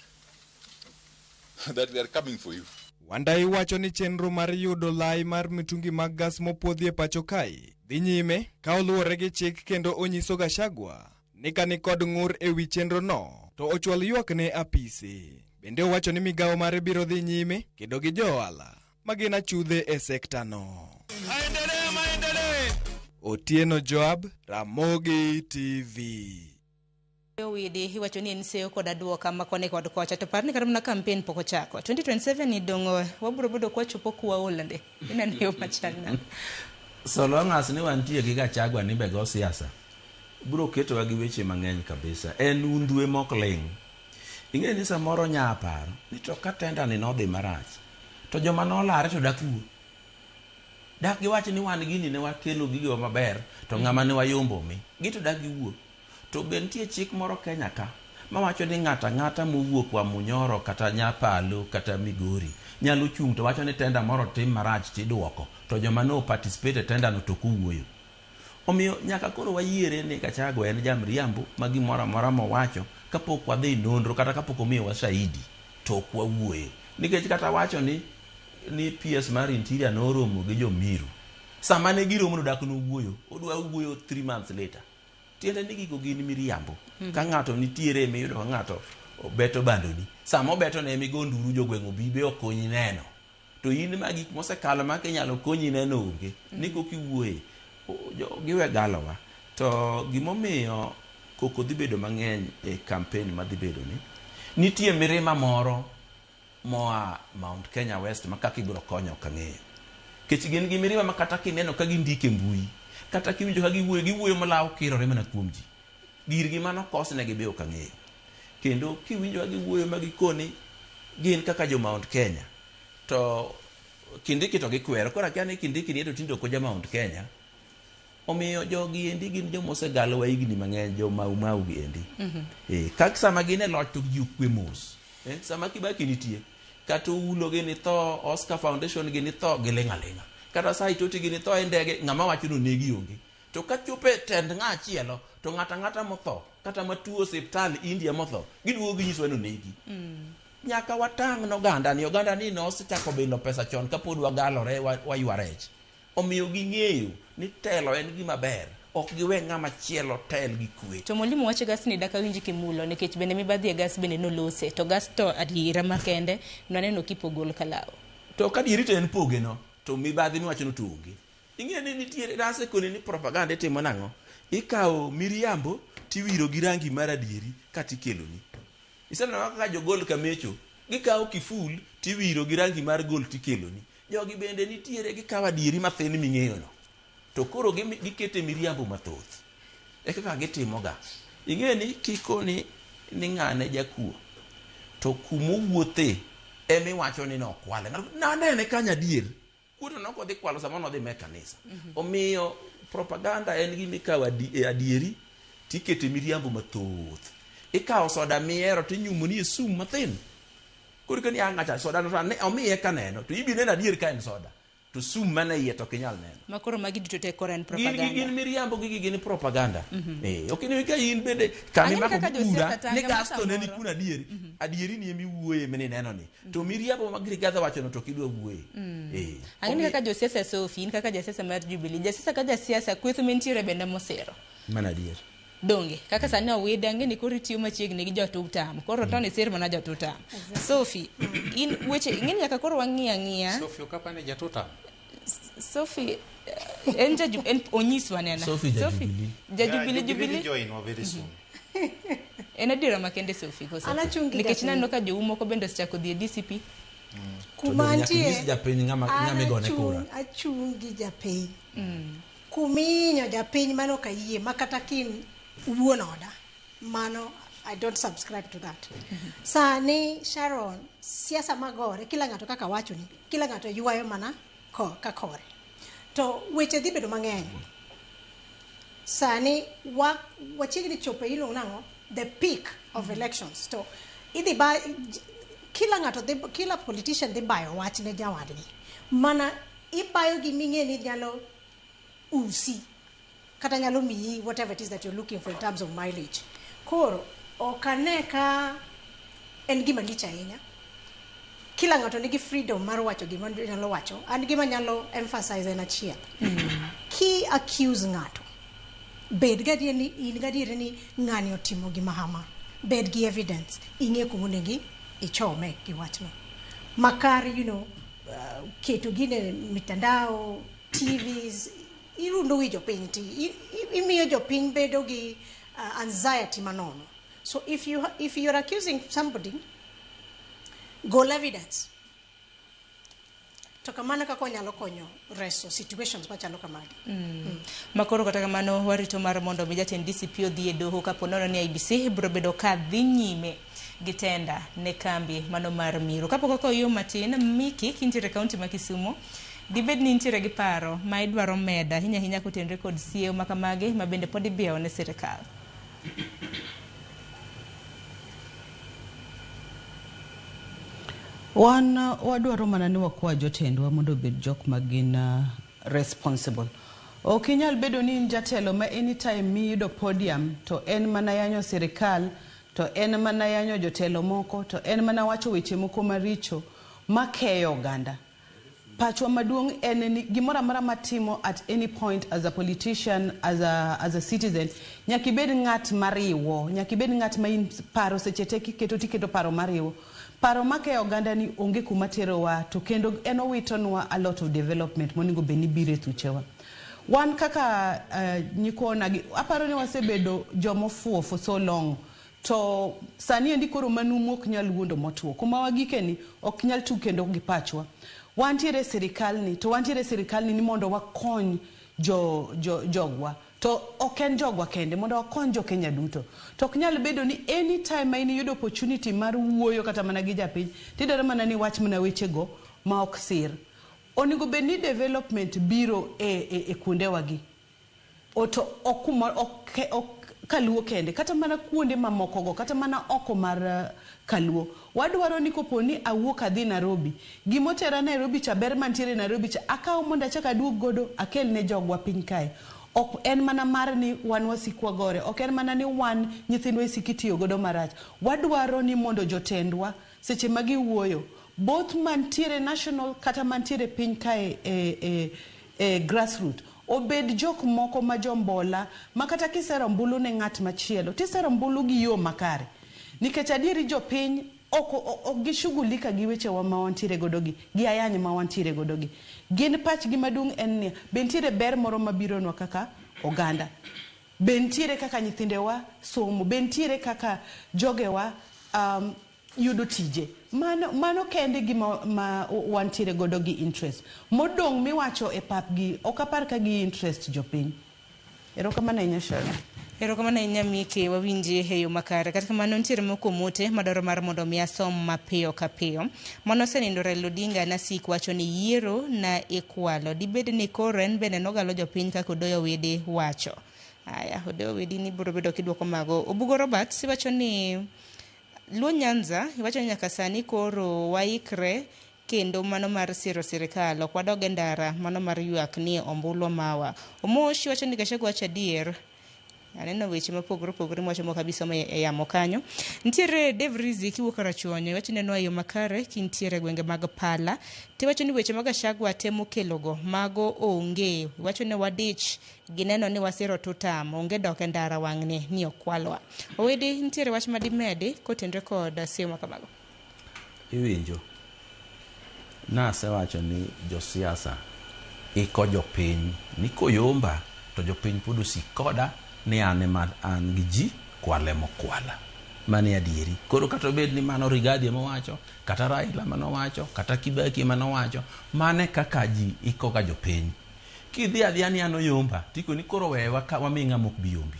[SPEAKER 12] that we are coming for you.
[SPEAKER 10] Wandayi wacho ni chenro mar yudo lai mar mitungi mag gas mopuodhi e pacho kae dhi nyime ka oluwore gi chik, kendo onyiso Gachagua ni ka nikod ng'ur ewi chenro no to ochwal ywak ne apise. Bende owacho ni migawo mare biro dhi nyime kedo gi jo ohala ma gin achudhe e sekta no.
[SPEAKER 11] Aendelee, maendelee.
[SPEAKER 10] Otieno Joab, Ramogi TV.
[SPEAKER 1] Owidi iwacho ni en seyo kod aduoka ma koni kod kocha, to par ni kata mana campaign pok ochako 2027 ni dong' wabiro bedo kwachopo kuwaol nde ineno yo machal nade?
[SPEAKER 7] So long as ni wantie gi Gachagua ni be go siasa, biro ketowa gi weche mang'eny kabisa. En undhwe mok ling'. Ing'e ni samoro nya paro ni to ka tenda ni nodhi marach, to joma nolare to dak wuo. Dak giwach ni wan gini ne wakelo gigewa maber, to ng'ama ne wayombo mi. Gi to dak giwuo. To be nitie chik moro Kenya ka mawacho ni ng'ato ang'ata mowuok Wamunyoro kata Nyapalo kata Migori nyalo chung' to wacho ni tenda moro tim marach tiduoko, to joma no participate e tenda no to ok owuoyo. Omiyo nyaka koro wayiere ni Gachagua en jamriambo ma gimoro amora mowacho kapok wadhi nonro kata kapok omiyowa shahidi to ok wawuoye. Nikech kata wacho ni PS mar Interior noromo gi jo Miru, sama ne giromo no dak nowuoyo, odwa wuoyo 3 months later. Tiende ni gigo gin miriambo. Ka ng'ato nitiere miyudo ka ng'ato obeto bandoni, sama obeto ne emigo nduru jogweng' obi be okonyi neno. To in ma gik mosekalo ma kinyalo konyi neno onge, ni koka iwuoye, giwe galowa. To gimomiyo koko dhi bedo mang'eny e campaign madhi bedo ni, nitie mirima moro moa Mount Kenya West ma kaka ibiro konyo ok ang'eyo. Nikech gin gi mirima ma kata kineno ka gindiko e mbui, kata kiwinjo ka giwuoyo, giwuoyo malawo kirore mana kuom ji. Girgi mano kosnegi be ok ang'eyo. Kendo kiwinjo ka giwuoyo ma gikoni gin kaka jo Mount Kenya, to Kindiki to gikwero. Koro akia ni Kindiki ni to tinde ok oja Mount Kenya. Omiyo jogi endi gin joma osegalowa higni mang'eny, jo Mau Mau gi endi. Kak sama gin e loch to ji okwe mos. Sama Kibaki nitie, kata Oulo gini tho, Oscar Foundation gini tho, giling' aling'a. Kata Saitoti gini tho e ndege, ng'ama wacho ni onegi onge. To kachopo e tend ng'a chielo, to ng'ata ang'ata motho, kata matuo osiptal India motho, giduogo ginyisowa ni onegi. Nyaka watang' n'oganda ni, oganda ni nosechako bilo pesa chon kapod wagalore waywa rech. Omiyo ging'eyo ni telo en gima ber, ok giwe ng'ama chielo tel gi kwe.
[SPEAKER 1] To mwalimu wach gas ni dak awinj kimulo nikech bende mibadhi e gas bende nolose, to gas to adiera makende nwaneno kipogo kalaw.
[SPEAKER 7] To ka adieri to en poge no, to mibadhi miwacho no to onge. Ing'e ni nitiere nasekoni ni propaganda itimo nang'o? Ikawo miriambo tiwiro gi rangi mar adieri katikeloni. Iseneno kaka jogol kamecho, gikawo kiful tiwiro gi rangi mar gol tikeloni. Jogi bende nitiere gikawo adieri mathin ming'eyo no. To koro gikete miriambo mathoth. E kaka gitimoga. Ing'e ni kikoni ni ng'ane jakuo, to kumowuothe emiwacho ni nokwale. Nanene kanyo adier. Kuo to nok odhi kwalo sama nodhi me kanisa. Omiyo propaganda en gima ikawo adieri tikete miriambo mathoth. Ikawo soda mihero tinyumoni e sum mathin. Koro ikoni ah ng'acha soda no to omiye kaneno to ibiro neno adier ka en soda. To sum mana iye to ok inyal neno.
[SPEAKER 1] Ma koro magi duto te koro en
[SPEAKER 7] Gin gi
[SPEAKER 1] propaganda.
[SPEAKER 7] gin miriambo gigi gin propaganda. Eh, ok ni ka in bende
[SPEAKER 1] Ang'e
[SPEAKER 7] kama
[SPEAKER 1] ni
[SPEAKER 7] imako
[SPEAKER 1] kaka
[SPEAKER 7] kura
[SPEAKER 1] josiasa tanga
[SPEAKER 7] ni
[SPEAKER 1] ma
[SPEAKER 7] gasto ne ni
[SPEAKER 1] samoro.
[SPEAKER 7] kuna adieri. Adieri ni ema iwuoye mineno ni. To miriambo ma Rigathi wacho no to ok idwa wuoye. Eh.
[SPEAKER 1] Ang'e ni kaka josiasa Sophie, in kaka jasiasa mar Jubilee, jasiasa ka jasiasa kweth mantiere bende mosiro.
[SPEAKER 7] Mano adier.
[SPEAKER 1] Donge kaka sani owide ang'e ni koro itiyo machiegni gi jotutam koro to ni sir mana jotutam. Sophie, in weche ing'e ni nyaka koro wang'i ang'iya.
[SPEAKER 5] Sophie Okapa ni jatutam.
[SPEAKER 1] Sophie en ja en onyiswa nena.
[SPEAKER 7] Sophie ja Jubilee.
[SPEAKER 1] Ja Jubilee Jubilee.
[SPEAKER 5] Join wa very soon.
[SPEAKER 1] En adiera makende Sophie koso?
[SPEAKER 6] An achung' gi
[SPEAKER 1] Nikech
[SPEAKER 6] japiny.
[SPEAKER 1] naneno ka jou moko bende osechako dhi e DCP.
[SPEAKER 6] Kuma
[SPEAKER 7] To nyaka
[SPEAKER 6] antie,
[SPEAKER 7] inyis japiny ng'ama
[SPEAKER 6] an
[SPEAKER 7] ng'ama igone kura.
[SPEAKER 6] achung' gi japiny. Kuminyo japiny mano ok ayie ma kata kin wuon oda mano I don't subscribe to that. Sani Sharon, siasa magore kila ng'ato kaka wachoni, kila ng'ato ywayo mana ko, ka kore. To weche dhi bedo mang'eny. Sani wa, wachiegni chopo e iluongo nang'o? The peak of elections. To idhi ba kila ng'ato dhi, kila politician dhi bayo wach ne jawadgi. Mana ibayo giming'e ni nyalo usi kata nyalo miyi whatever it is that you're looking for in terms of mileage. Koro ok ane ka en gima lich ahinya. Kila ng'ato nigi freedom mar wacho gima nyalo wacho. An gima nyalo emphasize en achiel. Ki accuse ng'ato, bed gadier ni in gadier ni ng'ani otimo gima hama. Bed gi evidence. Ing'e kuma onego ichome gi wachno. Makar, you know, keto gine mitandao, TVs, irundo wi jopiny ti imiyo jopiny bedo gi anxiety manono. So if you're accusing somebody, gol evidence. To kamano kaka wanyalo konyo reso situations machalo kamagi.
[SPEAKER 1] Makoro kata kamano warito mar mondo mi jatend DCP odhi e doho kapo nono ni IEBC biro bedo ka dhi nyime gi tenda ne kambi mano mar Miru. Kapok ok oyuo matin, Miki kintiere e kaunti ma Kisumu, dibed ni intiere gi paro ma idwaro medo ahinya ahinya kotenore kod siewo ma kamagi ma bende pod ibiewo ne sirikal.
[SPEAKER 9] Wan wadwaro mana ni wakwa jotendwa mondo obed jok ma gin responsible. Ok inyal bedo ni in jatelo ma anytime miyudo podium to en mana yanyo sirikal, to en mana yanyo jotelo moko, to en mana wacho weche moko maricho makeyo oganda. Pachwa maduong' en ni gimoro amora matimo at any point as a politician, as a citizen, nyaka ibed ng'at mariwo, nyaka ibed ng'at ma in paro seche te kiketo tiketo paro mariwo. Paro makeyo oganda ni onge kuma terowa to kendo en owitonwa a lot of development monego bed ni biro e thuchewa. Wan kaka nyikwa aparo ni wasebedo jomofuwo for so long. To sani endi koro manumu ok nyal wuondo motuo. Kuma wagike ni ok nyal tug kendo gi pachwa. Wantiere sirikal ni to wantiere sirikal ni mondo wakony jogwa. To ok en jogwa kende, mondo wakony jo Kenya duto. To ok nyal bedo ni anytime ma in iyudo opportunity mar wuoyo kata mana gi japiny, tidwaro mana ni wach mana wechego ma ok sir. Onego bed ni development biro e kuondewagi. To ok Kaluo kende, kata mana kuonde mamokogo, kata mana oko mar Kaluo. Wadwaro ni kopo ni awuok adhi Nairobi, gimotera Nairobi cha, ber mantiere Nairobi cha, akaw mondo achak aduog godo akel ne jogwa piny kae. Ok en mana mar ni wan wasikwa gore, ok en mana ni wan nyithindwa isik itiyo godo marach. Wadwaro ni mondo jotendwa seche ma giwuoyo, both mantiere national kata mantiere piny kae e grassroot, obed jok moko ma jombola ma kata kisero ombulu ne ng'at machielo tisero ombulu gi yo makare. Nikech adieri jopiny ok gishughulika gi wechewa ma wantiere godo gi ayany ma wantiere godo gi. Gin pachgi maduong' en ni be nitiere ber moro mabironwa kaka oganda, be nitiere kaka nyithindewa somo, be nitiere kaka jogewa yudo tije. Mano kende gima ma wantiere godo gi interest. Modong' miwacho e pap gi ok apar ka gi interest jopiny. Erokamano ahinya Sharon.
[SPEAKER 1] Erokamano ahinya Miki, wawinji e yo makare. Kata kamano nitiere moko mote madwaro mar mondo mi asom mapiyo ka piyo. Mano osenindo Raila Odinga Nasik wacho ni yiero na ikwalo. Dibed ni koro en bende nogalo jopiny kaka Odoyo Widi wacho. Aya, Odoyo Widi ni biro bedo kidwoko mago. Obugo Roberts wacho ni Luo Nyanza iwacho ni nyaka sani koro waikre kendo mano mar siro sirikal. Ok wadog e ndara mano mar ywak ni ombulu mawa. Omosh wacho ni Gachagua wacho adier. Aneno weche mopogore opogore mwacho mok abi somo e yamo kanyo. Nitiere Dave Rizzi kiwuok Karachuonyo, iwacho ni enwa e yo makare kintiere e gwenge mag Pala. Tiwacho ni weche ma Gachagua temo kelogo mago onge. Iwacho ni wadich gi neno ni wasiro tutam, onge dok e ndara wang'ni ni okwalwa. Owedi nitiere wach madimedi kotenre kod seyo ma kamago?
[SPEAKER 7] Iwinjo? Nasewacho ni josiasa iko jopiny ni koyomba to jopiny pod osik koda ni an ema an gi ji kwale mokwala. Mano e adieri. Koro kata obed ni mano Rigathi ema owacho, kata Raila ema nowacho, kata Kibaki ema nowacho, mano e kaka ji ikoga jopiny. Kidhi adhiya ni an oyomba, tikoni koro wewa ka wami ng'ama ok bi yombi.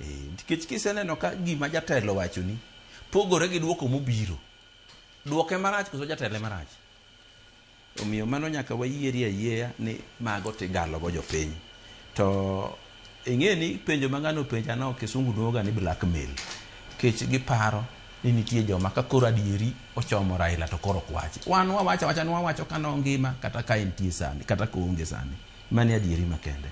[SPEAKER 7] Eh, nikech kiseneno ka gima jatelo owachoni pogore gi duoko mobiro, duoke marach koso jatelo ema rach? Omiyo mano nyaka wayierie ayieya ni mago tigalogo jopiny. To ing'e ni penjo ma ng'ano openja no kisungu luongoga ni blackmail. Nikech giparo ni nitie joma ka koro adieri ochomo Raila to koro ok wachi. Wan wawacho awacha ni wawacho ka nongima kata ka entie sani kata koonge sani. Mano e adieri makende.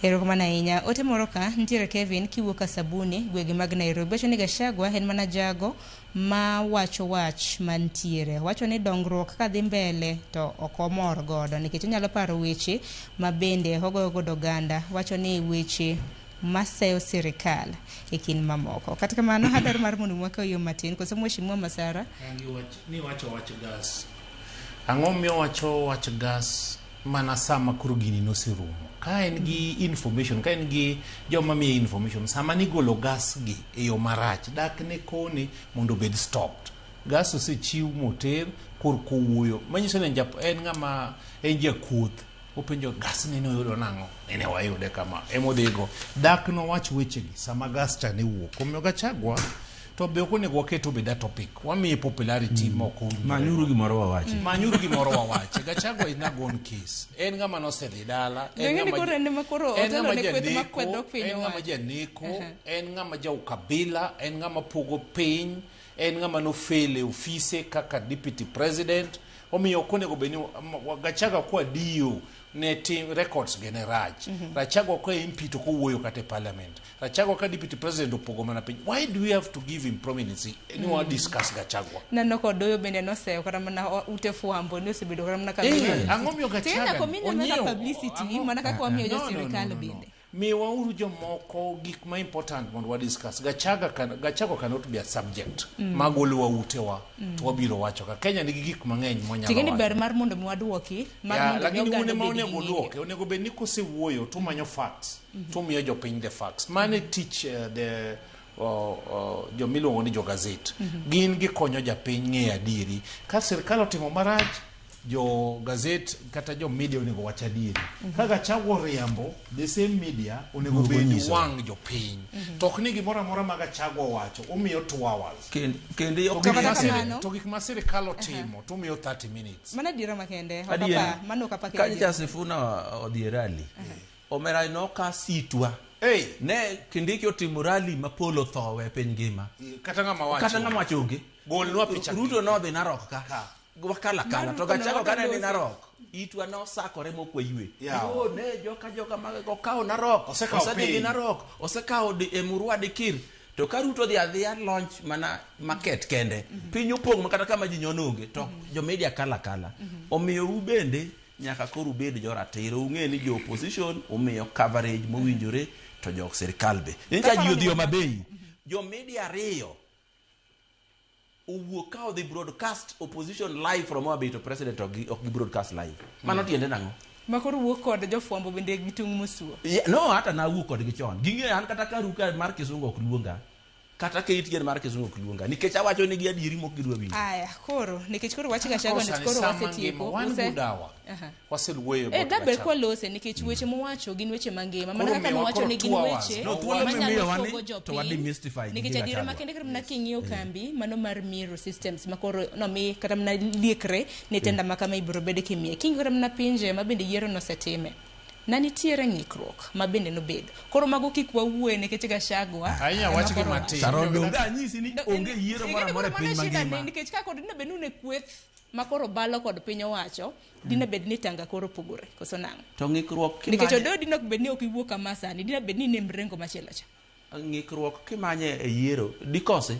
[SPEAKER 1] Erokamano ahinya. Ote moro ka nitiere Kevin kiwuok ka Sabuni, gwenge mag Nairobi. Wacho ni Gachagua en mana jago ma wacho wach mantiere. Wacho ni dongruok ka dhi mbele to ok omor godo nikech onyalo paro weche ma bende ogoyo godo oganda. Wacho ni weche maseyo sirikal e kind mamoko. Kata kamano adwaro mar mondo mwaka yo matin koso Mheshimiwa Masara.
[SPEAKER 5] Ni wacho wach gas. Ang'o miyo wacho wach gas mana sama koro gini noserumo? Ka en gi information, ka en gi joma miye information, sama nigolo gas gi e yo marach, dak ne kone mondo obed stopped. Gas osechiw moter kor kowuoyo. Manyiso ni en ng'ama en jakuoth. Openjo gas ni noyudo nang'o? Nene wayude kama. Emodhigo. Dak nowach wechegi sama gas cha ne wuok. Omiyo Gachagua to be ok onego waket obed a topic. Wamiye popularity mok owinjore.
[SPEAKER 7] Manyuru gimoro wawachi.
[SPEAKER 5] Manyuru gimoro wawachi. Gachagua is not gone case. En ng'ama nosedhi dala. En
[SPEAKER 1] Donge ni
[SPEAKER 5] ng'ama
[SPEAKER 1] koro en ema koro
[SPEAKER 5] en
[SPEAKER 1] otelo
[SPEAKER 5] ng'ama
[SPEAKER 1] ne kweth
[SPEAKER 5] janeko,
[SPEAKER 1] makwedo piny
[SPEAKER 5] en ng'ama
[SPEAKER 1] owacho.
[SPEAKER 5] janeko, en ng'ama ja ukabila, en ng'ama pogo piny, en ng'ama nofail e ofise kaka deputy president. Omiyo ok onego bed ni Gachagua kwadiyo ne tim records ge ne rach. Gachagua ka MP to kowuoyo kata e parliament. Gachagua ka deputy president opogo mana piny. Why do we have to give him prominence? Ni wa discuss Gachagua.
[SPEAKER 1] Neno kodoyo bende noseyo kata mana ute fwambo ni osebedo kata mana ka
[SPEAKER 5] Eh, ang'o miyo
[SPEAKER 1] Tena
[SPEAKER 5] Gachagua
[SPEAKER 1] kominya mana
[SPEAKER 5] onyiewo?
[SPEAKER 1] publicity mana kaka wamiyo jo
[SPEAKER 5] No, no, no,
[SPEAKER 1] sirikal
[SPEAKER 5] no, no.
[SPEAKER 1] bende.
[SPEAKER 5] Miwauru jomoko gik ma important mondo wa discuss. Gachagua cannot be a subject. Magolowa utewa to wabiro wacho ka Kenya nigi gik mang'eny mwanyalo
[SPEAKER 1] Ting'eni
[SPEAKER 5] wacho.
[SPEAKER 1] ber mar mondo mi waduoki mar
[SPEAKER 5] Ya,
[SPEAKER 1] mondo mi
[SPEAKER 5] lakini un
[SPEAKER 1] oganda
[SPEAKER 5] ema
[SPEAKER 1] obed gi
[SPEAKER 5] onego
[SPEAKER 1] ng'eyo.
[SPEAKER 5] duoke. Onego bed ni kosewuoyo to umanyo facts. To umiyo jopiny the facts. Mano e tich the jomiluongo ni jo gazet. Gin gikonyo japiny ng'eyo adieri. Ka sirkal otimo marach, jo gazet kata jo media onego wach adieri. Ka Gachagua oriambo, the same media onego
[SPEAKER 7] Duogo
[SPEAKER 5] bed
[SPEAKER 7] nyiso.
[SPEAKER 5] wang' jopiny. To ok ni gimoro amora ma Gachagua owacho, umiyo 2 hours.
[SPEAKER 7] Kendo
[SPEAKER 5] To
[SPEAKER 7] ok
[SPEAKER 5] gik ma
[SPEAKER 1] kata kamano-
[SPEAKER 5] to gik ma sirkal otimo, to umiyo 30 minutes.
[SPEAKER 1] Mano adiera makende. Ok
[SPEAKER 7] Adieri.
[SPEAKER 1] apa, mano ok apa
[SPEAKER 7] Ka
[SPEAKER 1] kendo.
[SPEAKER 7] nyocha Sifuna odhi e rally, omera noka sitwa.
[SPEAKER 5] Hey.
[SPEAKER 7] Ne Kindiki otimo rally ma polo thowe e piny ngima.
[SPEAKER 5] Kata ng'ama wacho.
[SPEAKER 7] Kata ng'ama wacho onge.
[SPEAKER 5] Golnwa picha.
[SPEAKER 7] Ruto nodhi Narok ka. Wakala kala.
[SPEAKER 1] Mar
[SPEAKER 7] To
[SPEAKER 1] Ruto
[SPEAKER 7] Gachagua
[SPEAKER 1] no
[SPEAKER 7] kane ni
[SPEAKER 1] wadwa
[SPEAKER 7] Narok, itwa nosakore mok waywe.
[SPEAKER 5] Yawa.
[SPEAKER 7] Oh, ne joka mag okawo Narok.
[SPEAKER 5] Osekawo
[SPEAKER 7] Osedhi gi
[SPEAKER 5] piny.
[SPEAKER 7] Narok. Osekawo Emurua Dikir. To ka Ruto dhi adhiya launch mana market kende. Piny opong' ma kata kama ji nyono onge. To jo media kala kala. Omiyo u bende nyaka koro ubed jo ratiro. Ung'e ni jo opposition umiyo coverage mowinjore to jo sirkal be. Nyocha ji odhi Homa Bay. Jo media ariyo owuok ka odhi broadcast opposition live from Homa Bay to president ok gi broadcast live. Mano tiende nang'o?
[SPEAKER 1] Ma koro wuok kod jofwambo bende gi tung' mosuo.
[SPEAKER 7] Yeah, no, hata nawuok kodgi chon. Ging'eyo an kata karuka mar Kisungu ok luonga. Kata KTN mar Kisungu ok luonga. Nikech awacho negi adieri mok gidwa winjo.
[SPEAKER 1] Aya, koro nikech koro wach Gachagua
[SPEAKER 5] Kosa
[SPEAKER 1] ni
[SPEAKER 5] ni
[SPEAKER 1] koro
[SPEAKER 5] sama
[SPEAKER 1] wasetieko.
[SPEAKER 5] ngima, wan
[SPEAKER 1] Use-
[SPEAKER 5] good hour.
[SPEAKER 1] Aha.
[SPEAKER 5] Waseluoyo
[SPEAKER 1] Eh,
[SPEAKER 5] about
[SPEAKER 1] daber
[SPEAKER 5] Gachagua.
[SPEAKER 1] kwalose nikech weche mowacho gin weche mangima mana
[SPEAKER 5] Koro
[SPEAKER 1] kaka
[SPEAKER 5] miwa
[SPEAKER 1] nowacho
[SPEAKER 5] koro
[SPEAKER 1] ni gin
[SPEAKER 5] two hours.
[SPEAKER 1] weche
[SPEAKER 7] No, thuolo
[SPEAKER 1] manyalo
[SPEAKER 7] mimiyowa ni,
[SPEAKER 1] pogo
[SPEAKER 7] to
[SPEAKER 1] jopiny.
[SPEAKER 7] wa-demystify gige
[SPEAKER 1] Nikech adiera
[SPEAKER 7] Gachagua.
[SPEAKER 1] makende kata mana king'iyo kambi mano mar Miru Systems ma koro nomi kata mana liekre ni tenda ma kama ibiro bed kimiye. King'iyo kata mana pinje ma bende yiero nosetime. Na nitiere ng'ikruok ma bende nobedo. Koro mago kik wawuoye nikech Gachagua.
[SPEAKER 5] Ahinya
[SPEAKER 1] ema
[SPEAKER 5] wach gi
[SPEAKER 1] koro
[SPEAKER 5] matin.
[SPEAKER 7] Sharon donge anyisi ni onge yiero moro
[SPEAKER 1] Ing'e ni
[SPEAKER 7] amora e
[SPEAKER 1] koro
[SPEAKER 7] piny
[SPEAKER 1] mano shida
[SPEAKER 7] mangima.
[SPEAKER 1] ne nikech ka kod dine bed ni un e kweth ma koro balo kod piny owacho dine bed ni tanga koro opogore koso nang'o?
[SPEAKER 7] To ng'ikruok
[SPEAKER 1] Nikech
[SPEAKER 7] kimanye
[SPEAKER 1] Odoyo dine ok bed ni ok iwuok kama sani, dine bed ni in e mrengo machielo cha.
[SPEAKER 7] Ng'ikruok kimanye e yiero dikosi.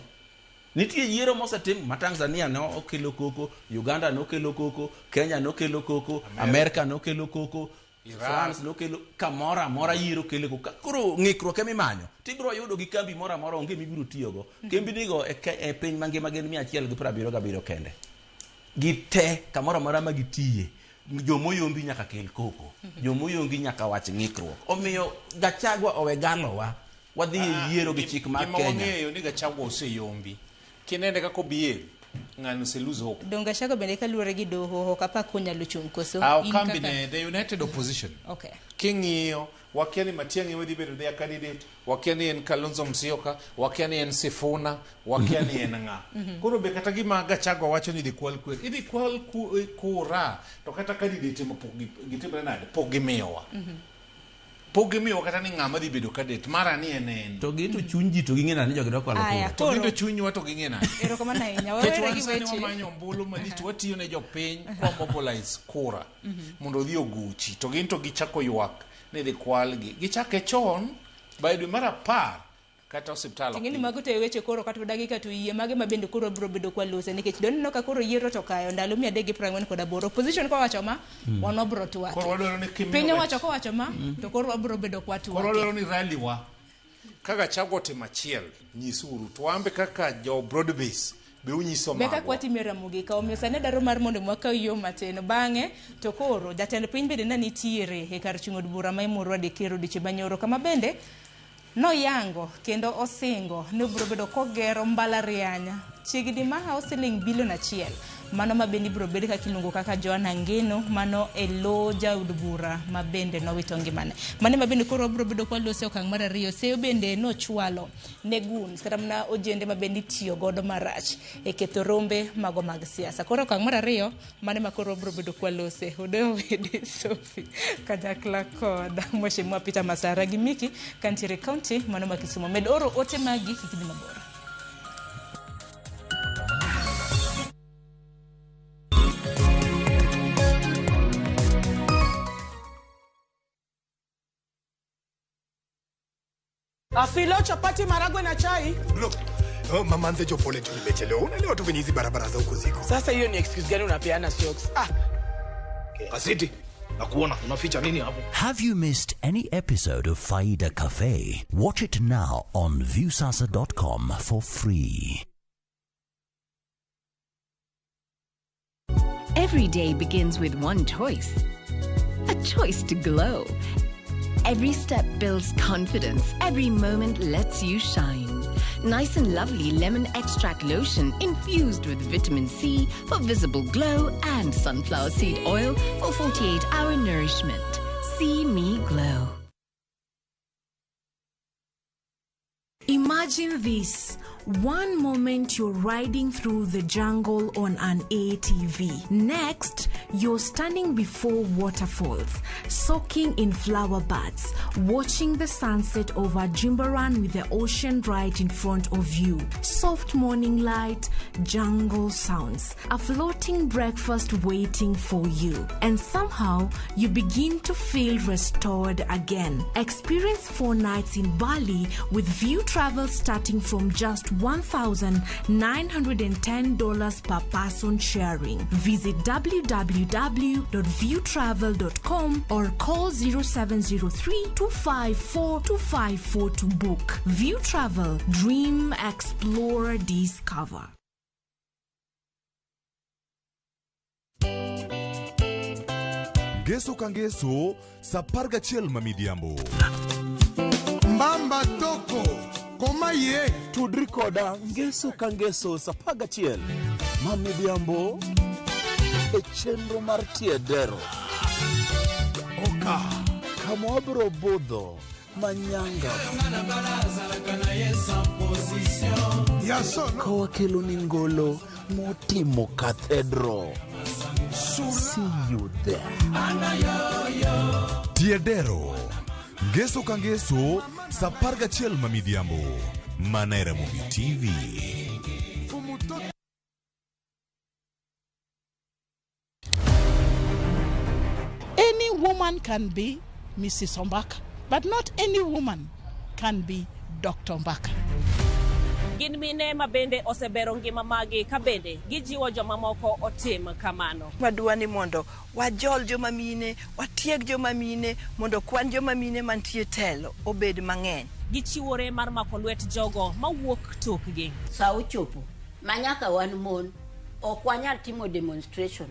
[SPEAKER 7] Nitie yiero mosetim ma Tanzania ne okelo koko, Uganda nokelo koko, Kenya nokelo koko, Amerika nokelo koko,
[SPEAKER 5] Iraq.
[SPEAKER 7] France nokelo kamoro amora yiero kelo koko. Koro ng'ikruok ema imanyo. Tibiro yudo gi kambi moro amora onge mibiro tiyogo. Kembinigo e piny mangima gin 177 kende. Gite kamoro amora ma gitiye. Jomoyombi nyaka kel koko. Jomoyombi nyaka wach ng'ikruok. Omiyo Gachagua owe galowa. Wadhi e yiero gi chik mar
[SPEAKER 5] Gima
[SPEAKER 7] Kenya.
[SPEAKER 5] wang'eyo ni Gachagua oseyombi. Kinene kaka obehave, ng'ani ose lose hope.
[SPEAKER 1] Donge Gachagua bende kaluwore gi doho ok apar konyalo chung' koso?
[SPEAKER 5] Ah,
[SPEAKER 1] In
[SPEAKER 5] okambi
[SPEAKER 1] kaka-
[SPEAKER 5] ne the United Opposition.
[SPEAKER 1] Okay.
[SPEAKER 5] King'iyo, wakia ni Matiang'i ema dhi bedo their candidate, wakia ni en Kalonzo Musyoka, wakia ni en Sifuna, wakia ni en ng'a. Koro be kata gima Gachagua wacho ni idhi kwal kwer, idhi kwal kura, to kata candidate ema pok gitimre nade, pok gimiyowa. Pok gimiyowa kata ni ng'ama dhi bedo candidate, mara ni en en.
[SPEAKER 7] To gin to chuny ji to ging'e nade ni jogi dwa kwalo
[SPEAKER 1] Aya,
[SPEAKER 7] kura.
[SPEAKER 5] To gin to
[SPEAKER 1] Koro-
[SPEAKER 5] chunywa to ging'e nade.
[SPEAKER 1] Erokamano ahinya.
[SPEAKER 5] Nikech
[SPEAKER 1] Wawere
[SPEAKER 5] wan
[SPEAKER 1] gi
[SPEAKER 5] sani
[SPEAKER 1] weche.
[SPEAKER 5] wamanyo ombulu malich, watiyo ne jopiny kwa mobilize kura mondo odhi ogochi. To gin to gichako ywak ni idhi kwalgi. Gichake chon, by dwe mar 10 kata osiptal ok
[SPEAKER 1] Ting'eni mago to e weche koro kata dakika to yie mage ma bende koro biro bedo kwa lose nikech doneno ka koro yiero to kayo ndalo 348. Opposition kowacho ma wan wabiro twake.
[SPEAKER 5] Koro wadwaro ni kimiyo
[SPEAKER 1] Piny
[SPEAKER 5] wach-
[SPEAKER 1] owacho kowacho ma to koro wabiro bedo kwa
[SPEAKER 5] Koro
[SPEAKER 1] twake.
[SPEAKER 5] wadwaro ni rally wa ka Gachagua otimo achiel, nyisuru. To wan be kaka jo broad base be unyiso
[SPEAKER 1] Be kaka
[SPEAKER 5] magwa.
[SPEAKER 1] watime Ramogi ka omiyo sani adwaro mar mondo wakaw yo matin bang'e to koro jatend piny bende ne nitiere e kar chung' od bura ma Emurua Dikir odiochieng' manyoro kama bende noyango kendo osingo ni obiro bedo kogero mbalariany chiegni mahawo siling bilion 1 mano ma bende ibiro bed kaka iluongo kaka Joanna Ngeno mano e lo jaod bura ma bende nowito ngimane. Mano ema bende koro wabiro bedo kwalose okang' mar ariyo. Seyo bende nochwalo ne goons kata mana ojende ma bende itiyo godo marach e ketho rombe mago mag siasa. Koro okang' mar ariyo mano ema koro wabiro bedo kwalose. Odoyo Wede Sophie kanyakla kod Mheshimiwa Peter Masara gi Miki kantiere county mano ma Kisumu. Med oro ote magi kik idhi mabor.
[SPEAKER 13] Afilo chapati maragwe na chai.
[SPEAKER 14] Bro, oh, mama anze jo pole tu nimechelewa. Unaelewa tu venye hizi barabara za huko ziko.
[SPEAKER 13] Sasa hiyo ni excuse gani unapeana socks? Ah,
[SPEAKER 14] Kasiti, nakuona unaficha nini hapo?
[SPEAKER 15] Have you missed any episode of Faida Cafe? Watch it now on Viusasa.com for free.
[SPEAKER 16] Every day begins with one choice. A choice to glow. Every step builds confidence. Every moment lets you shine. Nice and Lovely Lemon Extract Lotion infused with vitamin C for visible glow and sunflower seed oil for 48-hour nourishment. See me glow.
[SPEAKER 17] Imagine this. One moment you're riding through the jungle on an ATV. Next, you're standing before waterfalls, soaking in flower buds, watching the sunset over Jimbaran with the ocean right in front of you. Soft morning light, jungle sounds, a floating breakfast waiting for you. And somehow, you begin to feel restored again. Experience 4 nights in Bali with View Travel starting from just $1,910 per person sharing. Visit www.viewtravel.com or call 0703 254 254 to book. View Travel, dream, explore, discover.
[SPEAKER 18] Ngeso ka ngeso sa 11 ma midhiambo.
[SPEAKER 19] Mbamba toko koma ye
[SPEAKER 20] tudri koda ngeso ka ngeso sa 11 ma midhiambo e chenro mar tiedero
[SPEAKER 19] oka
[SPEAKER 20] kama wabiro budho manyanga ka wakelo ni ngolo motimo cathedral. See you there.
[SPEAKER 18] Tiedero ngeso ka ngeso sa 11 ma midhiambo mana e Ramogi TV.
[SPEAKER 21] woman can be Mrs. Ombaka, but not any woman can be Dr. Ombaka.
[SPEAKER 22] Gin mine ma bende osebero ngima magi ka bende gijiwo jomamoko otim kamano.
[SPEAKER 23] Wadwa ni mondo wajol joma mine, watieg joma mine, mondo kwan joma mine mantie telo obed mang'eny.
[SPEAKER 22] Gichiwore mar mako lwet jogo mawuok tokgi.
[SPEAKER 24] Sa ochopo ma nyaka wan mon ok wanyal timo demonstration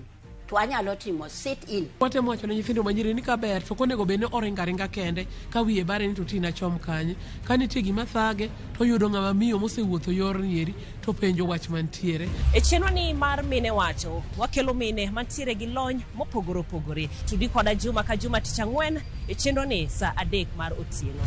[SPEAKER 24] to wanyalo timo sit in.
[SPEAKER 25] Watemo wacho ne nyithindo manyiri ni kaber to ok onego bed ni oringo aringa kende ka wiye bare ni to tina chom kanye. Ka nitie gima thage to oyudo ng'ama miyo mosewuotho yorni eri to penjo wach mantiere.
[SPEAKER 22] E chenro ni mar Mine Wacho, wakelo mine mantiere gi lony mopogore opogore. Tudi koda juma ka juma tich ang'wen e chenro ni saa 3 mar otieno.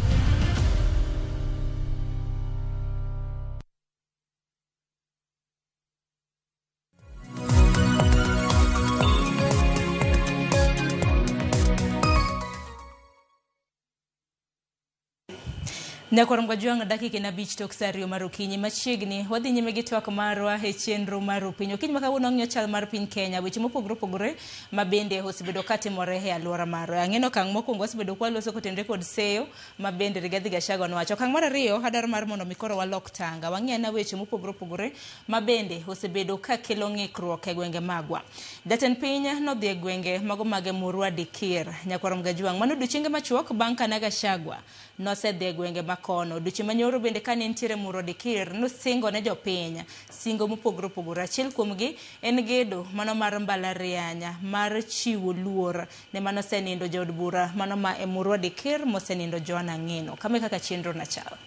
[SPEAKER 1] Nyakwar Mgajwang' dakika en 5 tok saa 2 mar okinyi machiegni wadhi nyime gi twak marwa e chenro mar Rupiny. Okinyi ma kawuono wang'iyo chal mar piny Kenya, weche mopogore opogore ma bende osebedo katimore e alwora marwa. Ang'eno okang' mokwongo wasebedo kwaloso kotenore kod seyo ma bende Rigathi Gachagua nowacho. Okang' mar ariyo adwaro mar mondo mi koro walok tanga. Wang'i ane weche mopogore opogore ma bende osebedo kakelo ng'ikruok e gwenge magwa. Jatend piny nodhi e gwenge mago mag Emurua Dikir. Nyakwar Mgajwang' mano odiochienge machuok bang' kane Gachagua nosedhi e gwenge makono. Odiochieng' manyoro bende kane nitiere Emurua Dikir nosingo ne jopiny singo mopogore opogore. Achiel kuomgi en gedo mano mar mbalariany mar chiwo luor ne manosenindo jaod bura mano ma Emurua Dikir mosenindo Joana Ng'eno. Kama e kaka chenro nachal.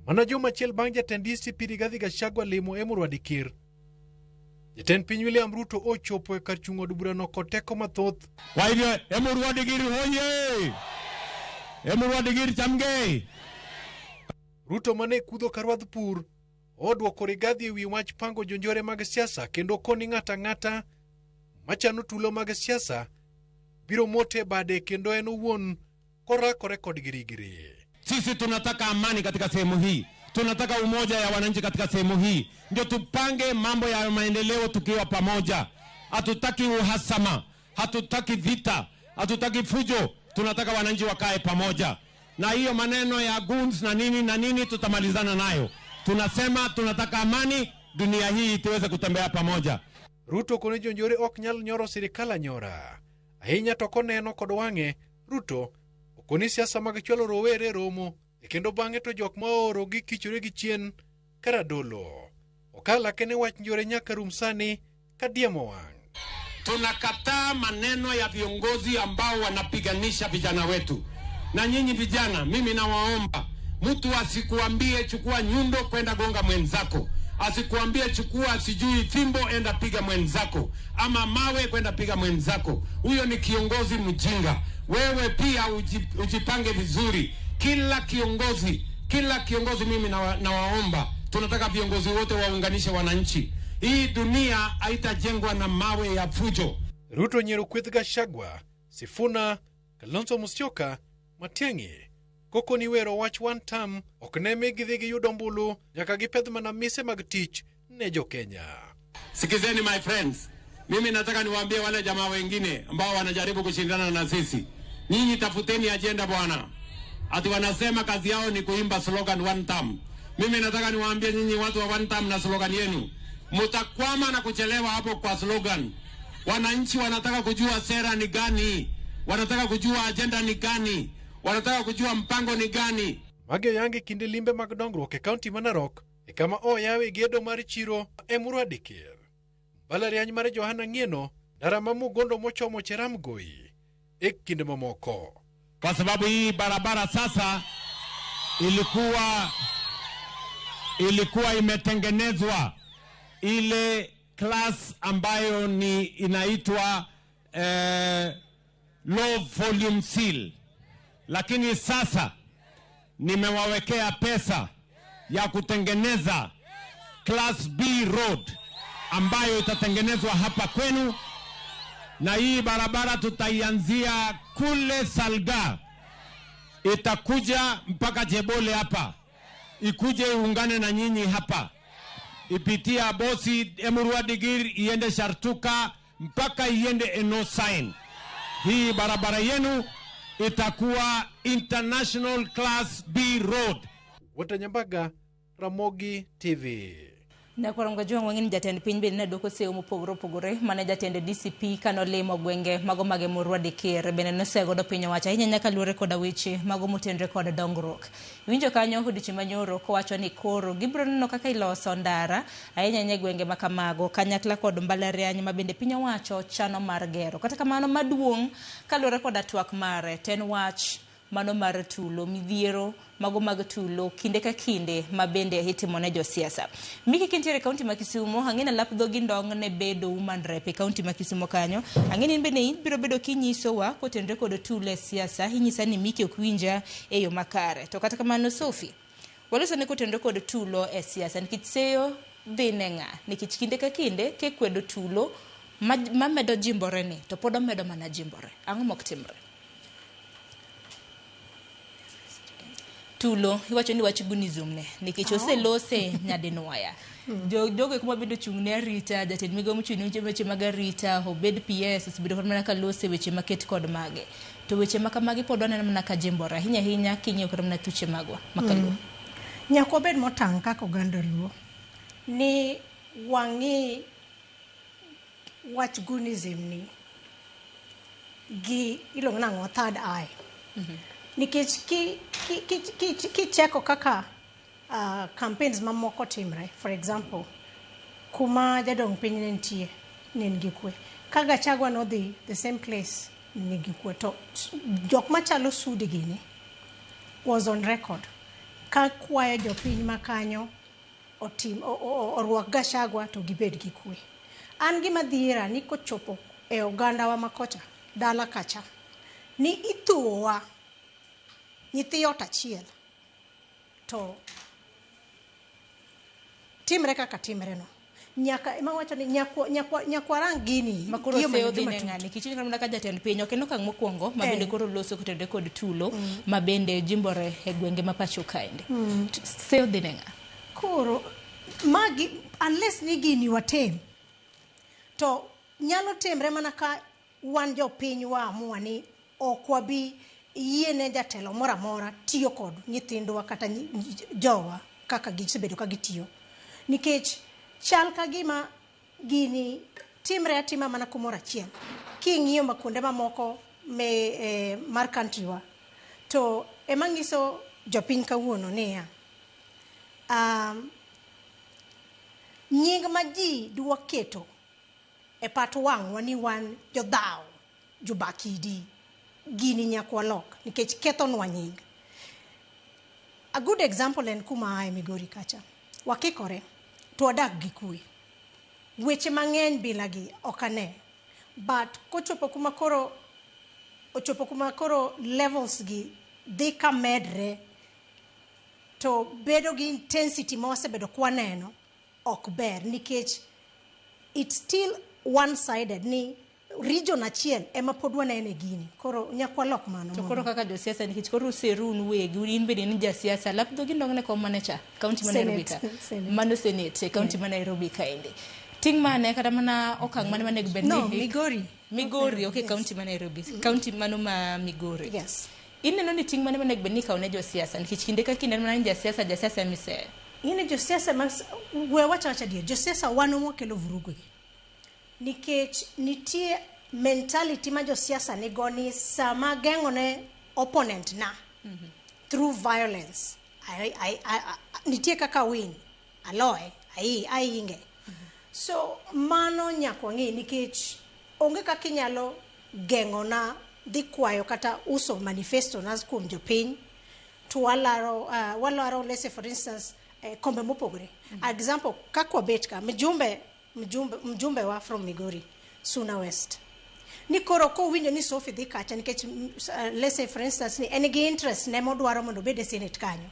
[SPEAKER 26] Mana juma achiel bang' jatend DCP Rigathi Gachagua limo Emurua Dikir, jatend piny William Ruto ochopo e kar chung' od burano kod teko mathoth.
[SPEAKER 4] Kwa hivyo Emurua Dikir hoye! Emurua Dikir chamgei!
[SPEAKER 26] Ruto mane kudho karwadh pur odwoko Rigathi ewi wach pango jonjore mag siasa kendo koni ng'ata ang'ata machano tulo mag siasa biro mote bade kendo en owuon korakore kod girigiri.
[SPEAKER 4] Sisi tunataka amani katika sehemu hii, tunataka umoja ya wananchi katika sehemu hii, ndio tupange mambo ya maendeleo tukiwa pamoja. Hatutaki uhasama, hatutaki vita, hatutaki fujo, tunataka wananchi wakae pamoja. Na hiyo maneno ya goons na nini na nini tutamalizana nayo. Tunasema tunataka amani, dunia hii tuweze kutembea pamoja.
[SPEAKER 26] Ruto kone jonjore ok nyal nyoro sirikal anyora. Ahinya to koneno kod wang'e, Ruto okoni siasa mag chwalo rowere romo e kendo bang'e to jok ma ooro gi kichore gi chien karadolo. Okala kene wach njore nyaka rum sani kadiemo wang'.
[SPEAKER 4] Tunakataa maneno ya viongozi ambao wanapiganisha vijana wetu. Na nyinyi vijana, mimi nawaomba, mtu asikuambie chukua nyundo kwenda gonga mwenzako, asikuambie chukua sijui fimbo enda piga mwenzako, ama mawe kwenda piga mwenzako. Huyo ni kiongozi mjinga. Wewe pia ujipange vizuri. Kila kiongozi mimi nawaomba, tunataka viongozi wote waunganishe wananchi. Hii dunia haitajengwa na mawe ya fujo.
[SPEAKER 26] Ruto nyiero kweth Gachagua, Sifuna, Kalonzo Musyoka, Matiang'i koko ni wero wach one term ok ne mi gidhi giyud ombulu nyaka gipedh mana mise mag tich ne jo-Kenya.
[SPEAKER 4] Sikizeni my friends, mimi nataka niwaambie wale jamaa wengine ambao wanajaribu kushindana na sisi, nyinyi tafuteni agenda bwana. Ati wanasema kazi yao ni kuimba slogan one term. Mimi nataka niwaambie nyinyi watu wa one term na slogan yenu, mutakwama na kuchelewa hapo kwa slogan. Wananchi wanataka kujua sera ni gani, wanataka kujua agenda ni gani, wanataka kujua mpango ni gani.
[SPEAKER 26] Magi oyangi kinde limbe mag dongruok e kaunti ma Narok e kama oyawe gedo mar chiro Emurua Dikir. Mbalariany mar Johana Ng'eno, ndara ma Mugondo mochomo Cheramgoi e kinde mamoko.
[SPEAKER 4] Kwa sababu hii barabara sasa ilikuwa imetengenezwa ile class ambayo ni inaitwa low volume seal, lakini sasa nimewawekea pesa ya kutengeneza class B road ambayo itatengenezwa hapa kwenu, na hii barabara tutaianzia kule Salga, itakuja mpaka Jebole hapa, ikuje iungane na nyinyi hapa, ipitia Bosi, Emurua Dikir, iende Shartuka mpaka iende Enosain. Hii barabara yenu itakuwa international class B road.
[SPEAKER 26] Walter Nyambaga, Ramogi TV.
[SPEAKER 1] Nyakwar Jwang' wang'e ni jatend piny bende ne dwoko seyo mopogore opogore mane jatend DCP kanolimo gwenge mago mag Emurua Dikir bende nosegodo piny owacho ahinya nyaka luore koda weche mago motenre kod dongruok. Iwinjo kanyo odiochieng' manyoro kowacho ni koro gibiro neno kaka iloso ndara ahinya ahinya e gwenge ma kamago kanyakla kod mbalariany ma bende piny owacho chano mar gero. Kata kamano maduong' kaluwore koda twak mare to en wach mano mar tulo midhiero mago mag tulo kinde ka kinde ma bende itimo ne josiasa. Miki kintiere e kaunti ma Kisumo, ang'e ni lap dhogi ndong' ne bedo woman rep e kaunti ma Kisumo kanyo. Ang'e ni in bende ibiro bedo kinyisowa kotenore kod tulo e siasa, inyisa ni Miki ok winja e yo makare. To kata kamano Sophie, waloso ne kotenore kod tulo e siasa nikech seyo dhi ne ng'a? Nikech kinde ka kinde kikwedo tulo mamedo jimbore ni to pod omedo mana jimbore. Ang'o mok timre? Tulo iwacho ni wach gunism ne nikech oselose nyadinwoya. Jogo eko mabedo chung' ne arita, jatend migao mochung' ne weche mag arita, obed PS osebedo kod mana ka lose weche maket kod mage. To weche ma kamagi pod waneno mana ka jimbore ahinya ahinya king'iyo kata mana thuche magwa makaluo.
[SPEAKER 6] Nyaka wabed motang' kaka oganda Luo ni wang'i wach gunism ni gi iluongo nang'o third eye. Nikech kicheko kaka campaigns mamoko timre, for example, kuma jadong piny ne nitie ne nigi kwe. Ka Gachagua nodhi the same place nigi kwe, to jok machalo Sudi gini was on record ka kwayo jopiny makanyo otim orwak Gachagua to gibed gi kwe. An gima dhiera ni kochopo e ogandawa makocha dala kacha ni ithuowa nyithi ot achiel to timre kaka timre no. Nyaka ema wacho ni nyaka warang gini
[SPEAKER 1] makoro seyo dhi ne ng'ani nikech ineno mana ka jatend piny ok en okang' mokwongo ma bende koro loso kotenore kod tulo ma bende jimbore e gwenge ma pacho kaendi. Seyo dhi ne ng'a?
[SPEAKER 6] Koro magi unless ni gini watem to nyalo timre mana ka wan jopiny waamua ni ok wabi yiene jatelo moro amora tiyo kod nyithindwa kata jowa kaka gisebedo ka gitiyo. Nikech chal ka gima gini timre atima mana kumoro achiel. King'iyo ma kuonde mamoko me mar country wa to ema nyiso jopiny kawuono niya nying ma ji dwa keto e pat wang'wa ni wan jodhaw, jobakidi, gini nyaka walok nikech kethonwa nying. A good example en kuma ae Migori kacha. Wakikore to wadak gi kwe. Weche mang'eny bila gi ok ane. But kochopo kuma koro ochopo kuma koro levels gi dhi ka medre to bedo gi intensity ma wasebedo kwaneno ok ber nikech it's still one-sided ni region achiel ema pod wanene gini. Koro nyaka walok mano.
[SPEAKER 1] To koro kaka josiasa nikech koro useru un wegi in bende in jasiasa lap dhogi ndong' ne kom mane cha kaunti ma Nairobi ka. Mano Senate kaunti ma Nairobi kaendi. Ting' mane kata mana okang' mane manego bed ni
[SPEAKER 6] No, Migori.
[SPEAKER 1] Migori, okay, kaunti ma Nairobi. Kaunti mano ma Migori.
[SPEAKER 6] Yes.
[SPEAKER 1] Ineno ni ting' mane manego bed ni ikawo ne josiasa nikech kinde ka kinde mana ni jasiasa jasiasa emiseyo.
[SPEAKER 6] Ing'e josiasa ma we wacho awacha adier, josiasa wan ema wakelo vurugu gi. Nikech nitie mentality ma josiasa nigo ni sama geng'o ne opponent na through violence nitie kaka win aloe ainge. So mano nyaka wang'e nikech onge kaka inyalo geng'o na dhi kwayo kata uso manifesto na kuom jopiny to walaro let's say for instance kombe mopogore. Example kaka wabet ka mjumbe wa from Migori Suna West ni koro kowinjo ni Sophie dhi kacha nikech let's say for instance ni en gi interest ne modwaro mondo obed e Senate kanyo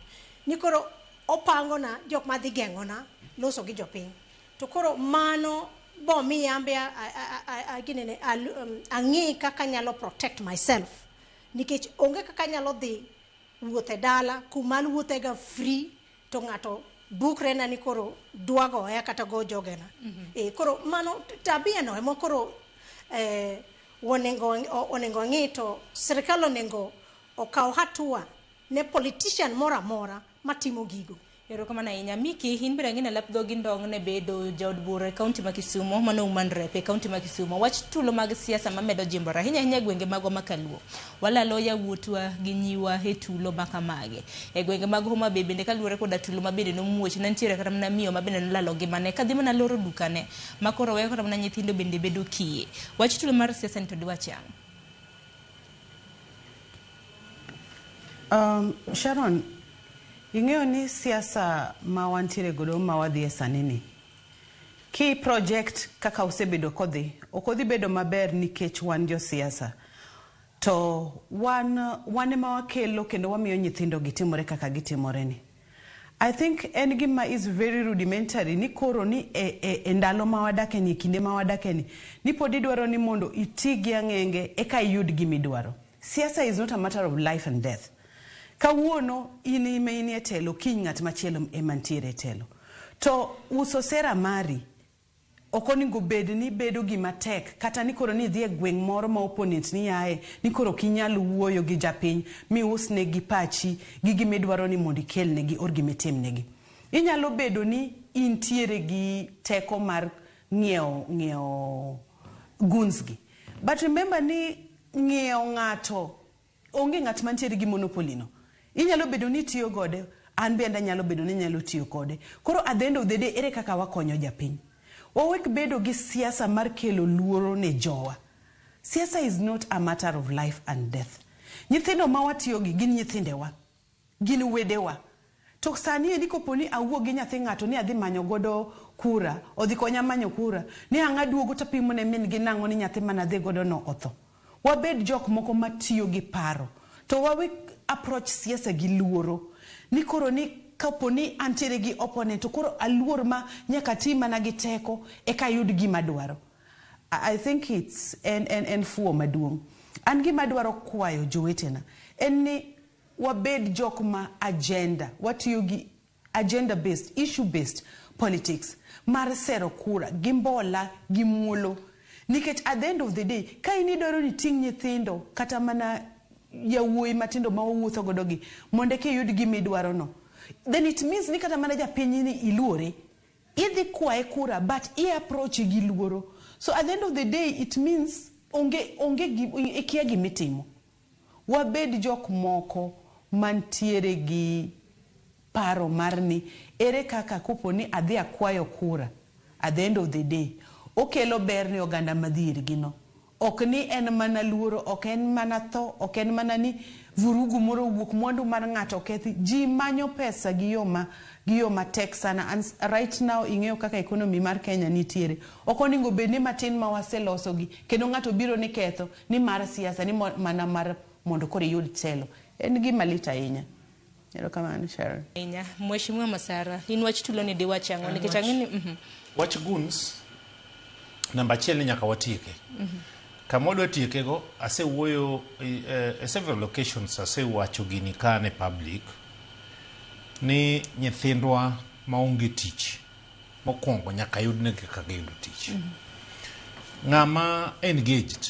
[SPEAKER 6] ni koro opango na jok madhi geng'o na loso gi jopiny to koro mano bo miya ambe ginene ang'i kaka anyalo protect myself nikech onge kaka anyalo dhi wuoth e dala kuma wuothega free to ng'ato bukre na ni koro dwa goya kata go jogena. Koro mano tabia no ema koro Onego wang'i to sirikal onego okaw hatua ne politician moro amora matimo gigo.
[SPEAKER 1] Erokamano ahinya. Miki, in bende ang'e ni lap dhogi ndong' ne bedo jaod bura e kaunti ma Kisumo, mano woman rep e kaunti ma Kisumo. Wach tulo mag siasa mamedo jimbore ahinya ahinya e gwenge magwa ma Kaluo. Walalo yawuotwa gi nyiwa e tulo ma kamagi. E gwenge mag Homa Bay bende kaluwore koda tulo ma bende nomuoch, ne nitiere kata mana miyo ma bende nolalo ngimane kadhi mana loro dukane ma koro weyo kata mana nyithindo bende bedo kiye. Wach tulo mar siasa ni to diwach ang'o?
[SPEAKER 9] Sharon, ing'eyo ni siasa ma wantiere godo ma wadhi e sani ni, ki project kaka osebedo kodhi, ok odhi bedo maber nikech wan josiasa. To wan ema wakelo kendo wamiyo nyithindo gitimore kaka gitimore ni. I think en gima is very rudimentary ni koro ni e ndalo ma wadake ni, e kinde ma wadake ni, ni pod idwaro ni mondo iti gi ang'enge eka iyud gimidwaro. Siasa is not a matter of life and death. Kawuono in ema in e telo, kiny ng'at machielo ema ntiere e telo. To uso sera mari ok onego bed ni bedo gima tek kata ni koro ni idhi e gweng' moro ma opponent ni yae ni koro ok inyal wuoyo gi japiny miusne gi pachi gi gimidwaro ni mondo ikelnegi or gimitimnegi. Inyalo bedo ni intiere gi teko mar ng'iewo goons gi. But remember ni ng'iewo ng'ato onge ng'at mantiere gi monopoly no. Inyalo bedo ni itiyo gode, an bende anyalo bedo ni anyalo tiyo kode. Koro at the end of the day, ere kaka wakonyo japiny? Wawek bedo gi siasa mar kelo luoro ne jowa. Siasa is not a matter of life and death. Nyithindo ma watiyo gi gin nyithindewa, gin wedewa. To sani eni kopo ni awuok gi nyathi ng'ato ni adhi manyo godo kura, odhi konya manyo kura, ni ang' aduogo to apimo ne min gi nang'o ni nyathi mane adhi godo no otho. Wabed jok moko matiyo gi paro. To wawe approach siasa gi luoro. Ni koro ni kapo ni antiere gi opponent to koro aluor ma nyaka ti mana gi teko eka ayud gima adwaro. I think it's en fuwo maduong'. An gima adwaro kwayo jowetena en ni wabed jok ma agenda, watiyo gi agenda based, issue based politics mar sero kura gi mbola gi muolo. Nikech at the end of the day, ka in idwaro ni ting' nyithindo kata mana yawuoyi matindo ma wawuotho godo gi mondo eka iyud gima idwaro no, then it means ni kata mana japiny ni iluore. Idhi kwaye kura but i approach gi luoro. So at the end of the day it means onge ikia gimitimo. Wabed jok moko mantiere gi paro mar ni ere kaka kopo ni adhi akwayo kura at the end of the day okelo ber ne oganda madhi irgi no. Ok ni en mana luoro, ok en mana tho, ok en mana ni vurugu moro owuok, mwandu mar ng'ato okethi. Ji manyo pesa gi yo matek sana. And right now ing'eyo kaka economy mar Kenya nitiere. Ok onego bed ni matin ma waseloso gi, kendo ng'ato biro ni ketho ni mar siasa, ni mana mar mondo koro iyud telo. En gima lit ahinya. Erokamano, Sharon.
[SPEAKER 1] Ahinya. Mheshimiwa Masara, in wach tulo ni diwach ang'o? Nikech ang'e ni
[SPEAKER 5] Wach goons, namba achiel ni nyaka watieke. Kama wadwa tiekego, asewuoyo e several locations, asewacho gini ka ne public, ni nyithindwa maonge tich, mokwongo nyaka yudnegi kaka giyudo tich. Ng'ama engaged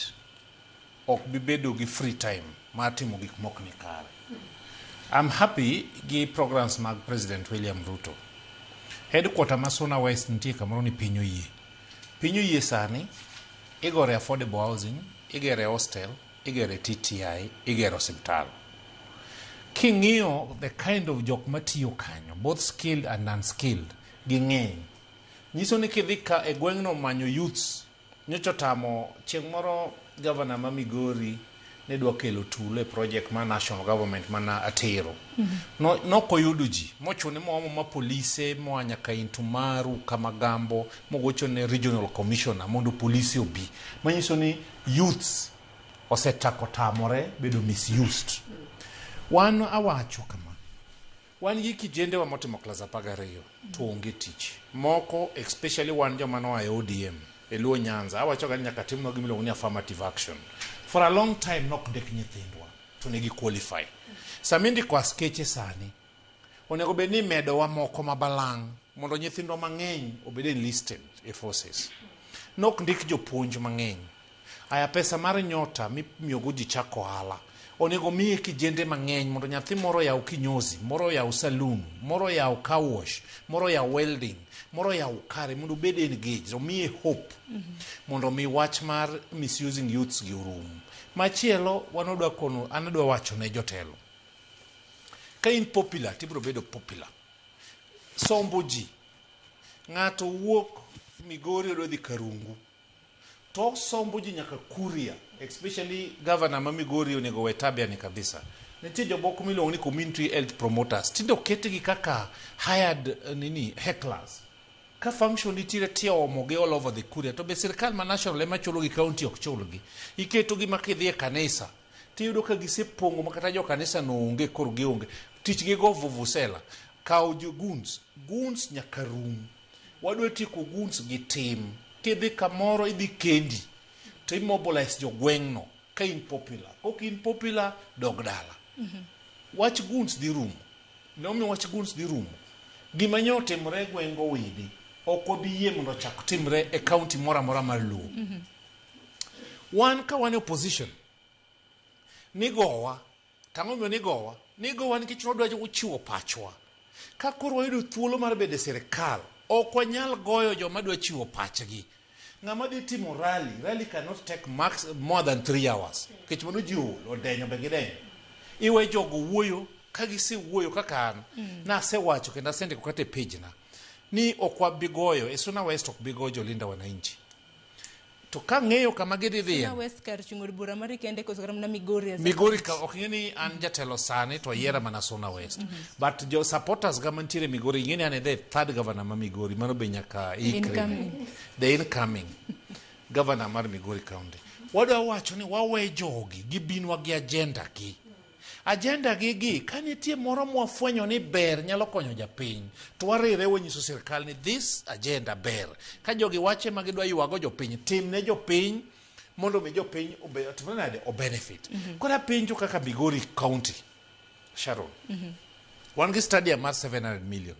[SPEAKER 5] ok bi bedo gi free time mar timo gik mok ni kare. I'm happy gi programs mag President William Ruto. Headquarter ma Suna West nitie kamoro ni piny oyie. Piny oyie sani, igore affordable housing, igere hostel, igere TTI, igero osiptal. King'iyo the kind of jok matiyo kanyo, both skilled and unskilled, ging'eny. Nyiso ni kidhi ka e gweng'no manyo youths, nyocha otamo chieng' moro governor ma Migori ne dwa kelo tulo e project mar national government mana Atero. No, nokoyudo ji, mochune moomo ma polise moa nyaka Intumaru, Kamagambo, mogocho ne regional commissioner mondo polise obi. Manyiso ni youths osetako tamore bedo misused. Wan awacho kama, wan gi kijendewa motimo klas 12 to onge tich. Moko, especially wan joma noa e ODM, e Luo Nyanza, awacho ga ni nyaka timnwa gima iluongo ni affirmative action. For a long time nok ndik nyithindwa to ne gi qualify. Sama indiko askeche sani, onego bed ni imedowa moko ma balang' mondo nyithindwa mang'eny obed enlisted e forces. Nok ndik jopuonj mang'eny. Aya pesa mar nyota mimiyogo ji chako ohala onego miye kijende mang'eny mondo nyathi moro oyaw kinyozi, moro oyaw saloon, moro oyaw car wash, moro oyaw welding, moro oyaw kare mondo obed engaged, omiye hope mondo mi wach mar misusing youths gi orum. Machielo wan wadwa kono, an adwa wacho ne jotelo. Ka in popular tibiro bedo popular. Sombo ji. Ng'ato wuok Migori odwa dhi Karungu. To sombo ji nyaka Kuria, especially governor ma Migori onego we tabia ni kabisa. Nitie jomoko miluongo ni community health promoters. Tinde oketgi kaka hired nini hecklers. Ka function nitiere tiomo gi all over the Kuria to be sirkal ma national ema chulo gi county ok chulgi. Iketo gi ma kidhi e kanisa tiyudo ka gisepong'o ma kata jo kanisa no onge koro gionge. Tich gi go vuvuzela. Kaw jo goons. Goons nyaka rum. Wadwa tieko goons gi tim. Kidhi kamoro idhi kendi to imobilize jogweng'no ka in popular. Kok in popular, dog dala. Wach goons dhi rumo. Nomiyo wach goons dhi rumo. Gima nyo otimore e gweng' Owidi ok wabi yie mondo ochak timre e county moro amora mar Luo. Wan ka wan e opposition, nigowa. Tang'o momiyo nigowa? Nigowa nikech nwadwa chiwo pachwa. Ka koro wayudo thuolo mar bedo e sirikal, ok wanyal goyo joma dwa chiwo pachgi. Ng'ama dhi timo rally, rally cannot take max more than 3 hours. Nikech mano ji ool, odenyo be gidenyo. Iwe jogo wuoyo, ka gisewuoyo kaka an, nasewacho kendo asendiko kata e page na, ni ok wabi goyo, e Suna West ok bi goyo Jolinda Wananchi. To kang'eyo kama gidhi dhiye,
[SPEAKER 1] Suna West kar chung' od bura mari kende koso kata mana Migori as a
[SPEAKER 5] Migori
[SPEAKER 1] county?
[SPEAKER 5] ka ok ing'e ni an jatelo sani to oyiera mana Suna West. But jo supporters ga mantiere Migori ing'e ni an e the third governor ma Migori mano be nyaka ikre.
[SPEAKER 1] Incoming.
[SPEAKER 5] The incoming governor mar Migori County. Wadwa wacho ni wawe jogi gibinwa gi agenda gi. Agenda gi gi ka nitie moro mwafwenyo ni ber nyalo konyo japiny to warire wanyiso sirkal ni this agenda ber. Ka jogi wache ma gidwa ywago jopiny, tim ne jopiny mondo mi jopiny obe, otimre nade o benefit. Koro apenjo kaka Migori County, Sharon, wan gi stadium mar 700 million.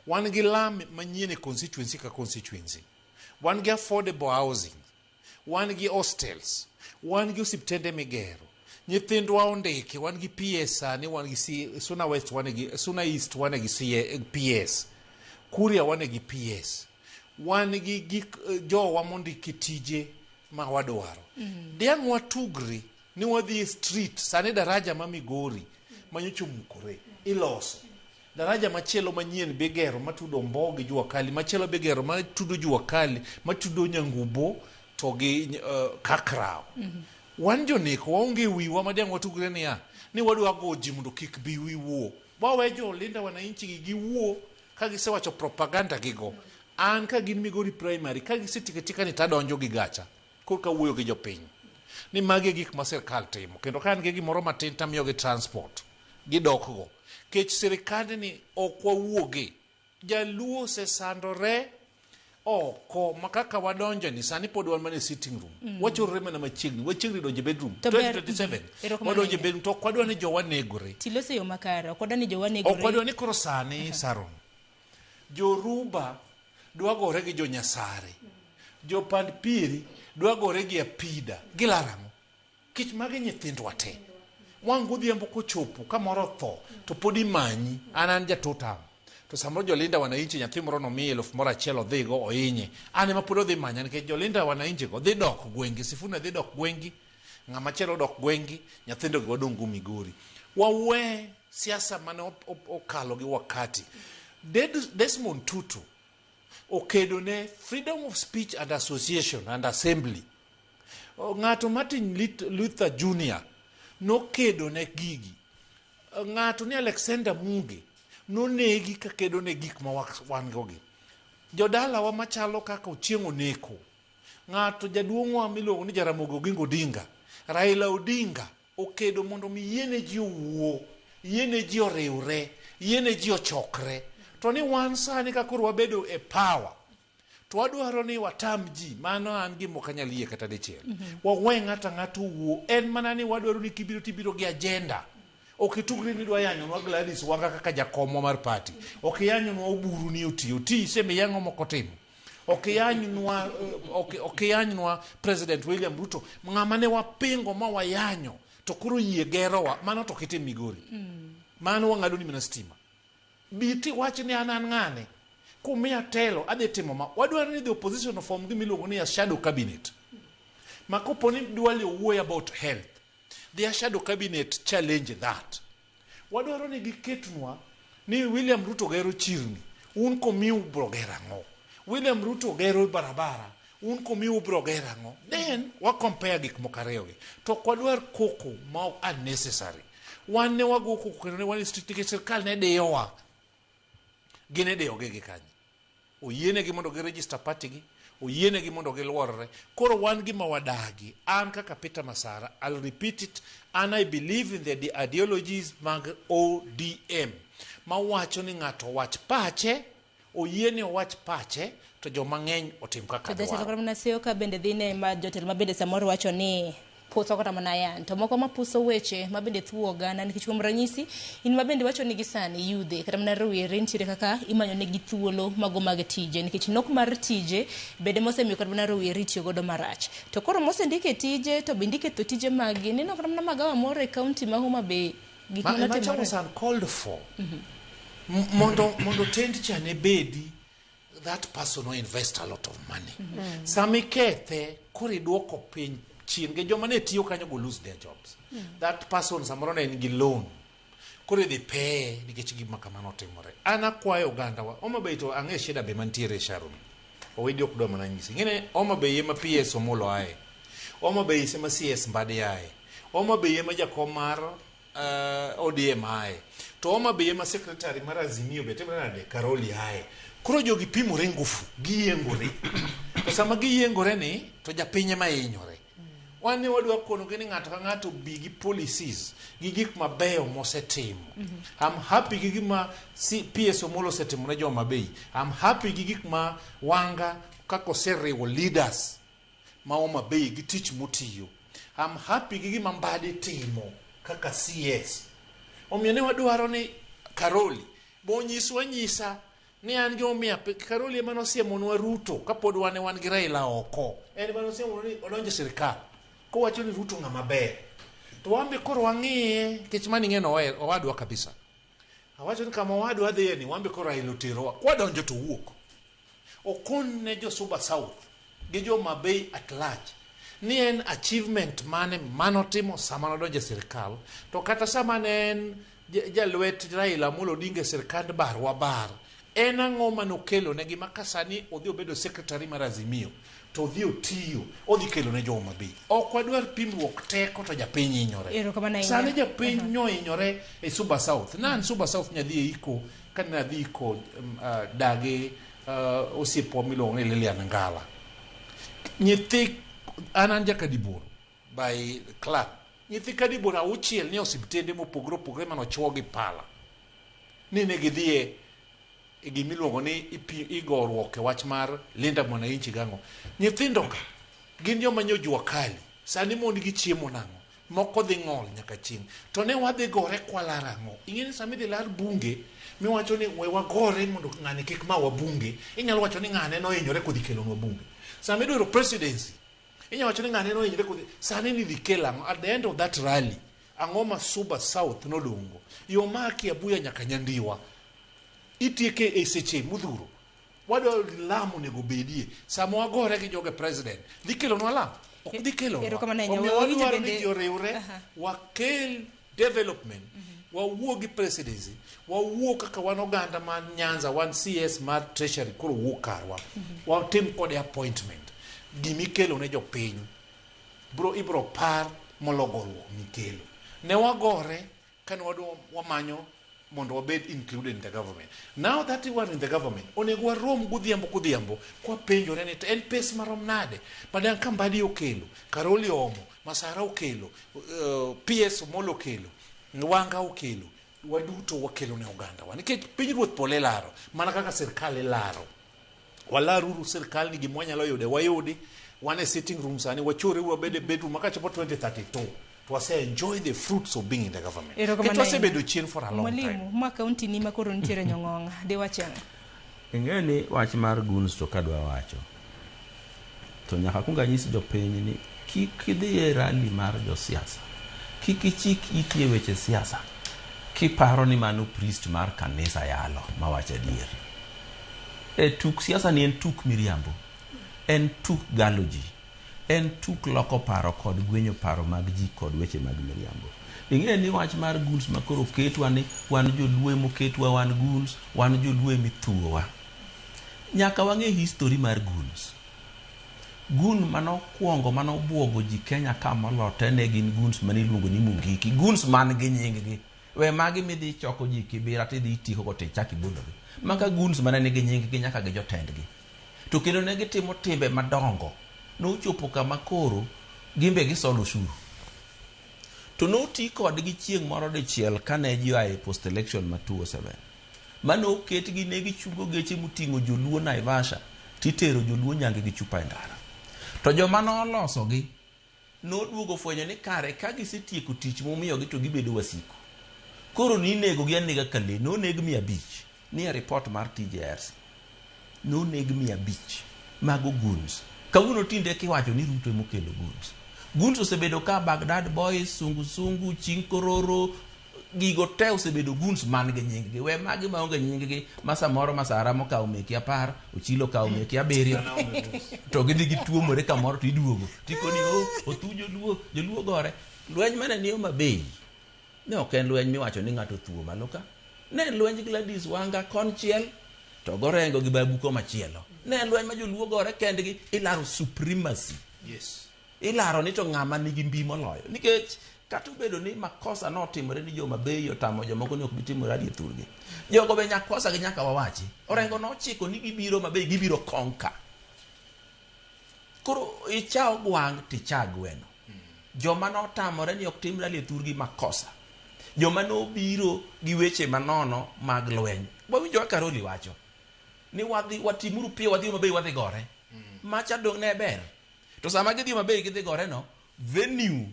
[SPEAKER 5] Wan gi lam manyien e constituency ka constituency. Wan gi affordable housing. Wan gi hostels. Wan gi osiptende migero. Nyithindwa ondiki, wan gi PS sani, wan gi C, Suna West wan gi Suna East wan gi C, PS. Kuria wan gi PS. Wan gi gik jowa mondiki tije ma wadwaro. Diang' watugri ni wadhi e street sani daraja ma Migori manyocha omukore iloso. Daraja machielo manyien bigero matudo Ombo gi Jua Kali, machielo bigero matudo Jua Kali, matudo Nyangubo to gi Kakraw. Wan joneko waonge wiwa ma diang' watugre niya ni wadwa go ji mondo kik bi wiwuo. Wawe jo Linda Wananchi gi giwuo ka gisewacho propaganda gigo. An ka gin Migori Primary ka gisetieko atieka ni tadonjo gi gacha korka wuoyo gi jopiny ni magi e gik ma sirkal timo kendo ka an gi gimoro matin tamiyogi transport gidokgo. Kech sirikandni ok wawuogi. Jaluo osesandore oko ma kaka wadonjo ni sani pod wan mana e sitting room. Wachorore mana machiegni, wachiegni donjo e bedroom.
[SPEAKER 1] To ber-
[SPEAKER 5] 2027
[SPEAKER 1] Erokamano
[SPEAKER 5] wadonjo e
[SPEAKER 1] ahinya.
[SPEAKER 5] bedroom to ok wadwa ni jowa negore.
[SPEAKER 1] Tilose yo makare, ok wadwa ni jowa negore.
[SPEAKER 5] Ok wadwa ni koro sani Sharon, Joruba dwa gore gi jo Nyasare, jopand piri dwa gore gi Apida, gilaro ang'o? Kech magi nyithindwa te. Wang' godhiambo kochopo kamoro otho to pod imanyi. An an jatutam. To samoro Jolinda Wananchi nyathi moro nomiye 1,000 odhigo ohinye. An ema pod odhi manya nikech Jolinda Wananchi go dhi dok gwengi, Sifuna dhi dok gwengi, ng'ama chielo dok gwengi, nyithindo gi wadong' go Migori. Wawe siasa mane okalo gi wakati. Desmond Tutu okedo ne freedom of speech and association and assembly. Ng'ato Martin Luther Jr. nokedo ne gigi. Ng'ato ni Alexander Muge nonegi ka kedo ne gik ma wan go gi. Jodalawa machalo kaka Ochieng' Oneko, ng'ato jaduong'wa miluongo ni Jaramogi Oginga Odinga, Raila Odinga okedo mondo mi yiene ji owuo, yiene ji oriwre, yiene ji ochokre. To ni wan sani ka koro wabedo e power, to wadwaro ni watam ji, mano an gima ok anyal yie kata dichiel. Wawe ng'ato ang'ato owuo, en mana ni wadwaro ni kibiro tibiro gi agenda. Ok itugri ni idwa yanyonwa Gladys Wanga kaka jakomwa mar party. Ok iyanyonwa Oburu ni oti, oti isemiye ang'o mok otimo. Ok iyanynwa ok iyanynwa President William Ruto ng'ama ne wapingo ma wayanyo to koro yie gerowa mano to ok itim Migori. Mano wang'ado ni mana stima. Bi tiwach ni an an ng'ane. Kumiya telo adhi timo ma. Wadwaro ni the opposition form gima iluongo ni a shadow cabinet. Ma kopo ni Duale owuoyo about health, their shadow cabinet challenge that. Wadwaro ni giketnwa ni William Ruto gero chirni, un komiu bro gero ang'o? William Ruto gero barabara, un komiu bro gero ang'o? Then wa compare gik moko ariyogi. To ok wadwar koko ma unnecessary. Wan ne wago koko kendo ne wan e street nikech sirkal ne diyowa. Gin idiyogi gi kanye? Oyienegi mondo gi register party gi, oyienegi mondo giluorre. Koro wan gima wadagi, an kaka Peter Masara, I'll repeat it, an I believe in the ideologies mag ODM mawacho ni ng'ato owach pache, oyiene owach pache, to joma ng'eny otim kaka
[SPEAKER 1] To jatelo
[SPEAKER 5] dwaro.
[SPEAKER 1] kata mana seyo ka bende dhi ne ma jotelo ma bende samoro wacho ni puso kata mana yan to moko mapuso weche ma bende thuo oganda nikech kuom ranyisi in ma bende wacho ni gi sani yudhe kata mana rowere nitiere kaka imanyo negi thuolo mago mag tije nikech nok mar tije bende mosemiyo kata mana rowere itiyo godo marach to koro mosendike tije to bende iketho tije maggi neno kata mana magawa moro e kaunti ma Homa Bay gik
[SPEAKER 5] Ma,
[SPEAKER 1] mane
[SPEAKER 5] macha
[SPEAKER 1] otimore
[SPEAKER 5] was uncalled for. Mondo mondo tend cha ne bedi that person will invest a lot of money. Sama ikethe koro iduoko piny chien gi joma ne tiyo kanyo go lose their jobs. That person samoro ne en gi loan. Koro idhi peye nikech gima kamano otimore. An akwayo oganda wa Homa Bay to ang'e shida be mantiere Sharon. Owidi ok dwa mana nyisi. Ing'e Homa Bay ema PS Omolo aye. Homa Bay ema CS Mbadi aye. Homa Bay ema jakom mar ODM aye. To Homa Bay ema secretary mar Azimio be timre nade Karoli aye. Koro jogi pimore ngufu, giyiengore. To sama giyiengore ni to japiny ema hinyore. Wan ne wadwa konogi ni ng'ato ka ng'ato bi gi policies gi gik mabeyo mosetimo. I'm happy gi gima PS Omolo osetimo ne jo Homa Bay. I'm happy gi gik ma Wanga kaka oseriwo leaders ma Homa Bay gi tich motiyo. I'm happy gi gima Mbadi timo kaka CS. Omiyo ne wadwaro ni Karoli bonyiswa nyisa ni an gimomiyo Karoli ema nosiemonwa Ruto kapod wan wan gi Raila oko. En ema nosiemonwa ni odonjo e sirikal kowacho ni Ruto ng'ama ber. To wan be koro wang'iye nikech mano ing'e ni owadwa kabisa. Awacho ni kama owadwa dhiye ni wan be koro Raila oterowa. Kwadonjo to owuok. Okon ne jo Suba South gi jo Homa Bay at large ni en achievement mane manotimo sama nodonjo e sirikal to kata sama ne en jalwet Raila Amolo Odinga e sirikand bar wa bar en ang'o manokelo negi ma ka sani odhi obedo secretary mar Azimio to odhi otiyo odhi kelo ne jo Homa Bay. Ok wadwar pimruok teko to japiny hinyore.
[SPEAKER 1] Erokamano ahinya.
[SPEAKER 5] Sani japiny nyohinyore e Suba South. Ne an Suba South nyadhi e iko kane adhi iko dagi osiepwa miluongo ni Lilian Ngala. Nyithi an an jakadiboro by clan. Nyithi kadiboro auchiel nie osiptende mopogore opogore manochuo gi pala. Ni ne gidhiye e gimiluongo ni igoruok e wach mar Linda Mwananchi gang'o. Nyithindo ka gin joma nyo jua kali. Sani mon gi chiemo nang'o? Moko dhi ng'ol nyaka chieng'. To ne wadhi gore kwalaro ang'o? Ing'e ni sama idhi lar bunge miwacho ni we wagore mondo ng'ani kik mawa bunge, inyalo wacho ni ng'ane nohinyore kodhi kelonwa bunge. Sama idwaro presidency, inyalo wacho ni ng'ane nohinyore kodhi, sani ni dhi kel ang'o? At the end of that rally, ang'o ma Suba South nodong'go? Yo ma Kiabuya nyaka Nyandiwa, itieke e seche modhuro. Wadwaro lam onego bedie. Sama wagore gi joge president, dhi kelonwa lam? Ok dhi kelonwa.
[SPEAKER 1] Erokamano ahinya.
[SPEAKER 5] Omiyo
[SPEAKER 1] Wawinjo
[SPEAKER 5] wadwaro ni
[SPEAKER 1] bende-
[SPEAKER 5] ji oriwre, wakel development, wawuo gi presidency, wawuo kaka wan oganda man Nyanza, wan CS mar Treasury koro wuo karwa. Watim kode appointment. Gimikelo ne jopiny, bro ibro par molo goruok mikelo. Ne wagore kane wadwa wamanyo mondo wabed included in the government. Now that we are in the government, onego warom godhiambo kodhiambo kwapenjore ni to en pes marom nade madang' ka Mbadi okelo, Karoli oomo, Masara okelo, PS Omolo okelo, Wanga okelo, waduto wakelo ne oganda wa. Nikech pinyruoth polo ilaro, mana kaka sirkal ilaro. Walaruru sirkal ni gima wanyalo yude wayudi. Wan e sitting room sani, wachore wabed e bedroom ma kachopo 2032 to wase enjoy the fruits of being in the government.
[SPEAKER 1] Erokamano
[SPEAKER 5] Nikech
[SPEAKER 1] ahinya.
[SPEAKER 5] wasebedo chien for a long time.
[SPEAKER 1] Mwalimu, ma kaunti ni ma koro nitiere Nyong'ong', diwach ang'o?
[SPEAKER 7] Ing'e ni wach mar goons to kadwa wacho to nyaka kuong anyis jopiny ni kik idhi e rally mar josiasa, kik ichik iti e weche siasa kiparo ni mano priest mar kanisa yalo mawacho adier. E tuk siasa ni en tuk miriambo, en tuk galo ji, en tuk loko paro kod gwenyo paro mag ji kod weche mag miriambo. Ing'e ni wach mar goons ma koro oketwa ni wan joluo emoketwa wan goons, wan joluo emithuowa. Nyaka wang'e history mar goons. Gun manokwongo manobuogo ji Kenya ka molo te ne gin goons mane iluongo ni Mungiki. Goons man gi nying gi. We magi midhi choko ji Kibera tidhi itieko go tichak ibologi. Maka goons mane nigi nying gi nyaka gi jotendgi. To kendo ne gitimo timbe madongo. Nochopo kama koro gimbe gisolo osuru. To noti kodgi chieng' moro dichiel kane ji oa e post election ma 2007. Mane oketgi ne gichungo geche moting'o joluo Naivasha titero joluo nyange gi chupa e ndara. To joma nolosogi noduogo fwenyo ni kare ka gisetieko tich mumiyogi to gibedo wasiku. Koro ninegogi anega ka lee. Noneg 500 nie report mar TJRC. Noneg 500 mago goons. Kawuono tinde kiwacho ni Ruto emokelo goons. Goons osebedo ka Baghdad Boys, Sungu Sungu, Chinkororo, gigo te osebedo goons man gi nying gi. We magi maonge nying gi ma samoro Masara mokawo meki 10, Ochilo okawo meki 7, to gidhi gituomore kamoro to iduogo. Tikoni o othu joluo, joluo gore. Lweny mane ni Homa Bay ne ok en lweny miwacho ni ng'ato othuo malo ka. Ne en lwenj Gladys Wanga konchiel to gorengo gi Babu komachielo. Ne en lweny ma joluo gore kendgi ilaro supremacy.
[SPEAKER 5] Yes.
[SPEAKER 7] Ilaro ni to ng'ama nigi mbi moloyo. Nikech kata obedo ni makosa notimore ni jo Homa otamo jomoko ni ok bi timo rally e thurgi. Jogo be nyakosa gi nyaka wawachi. Orengo nochiko ni gibiro Homa Bay gibiro konka. Koro icha ogwang' ticha gweno. Joma notamore ni ok tim rally e thurgi makosa. Joma nobiro gi weche manono mag lweny. Wawinjo kaka Karoli wacho ni wadhi watimuru piyo wadhi Homa Bay wadhi gore. Macha dong' ne ber. To sama gidhi Homa Bay gidhi gore no, venue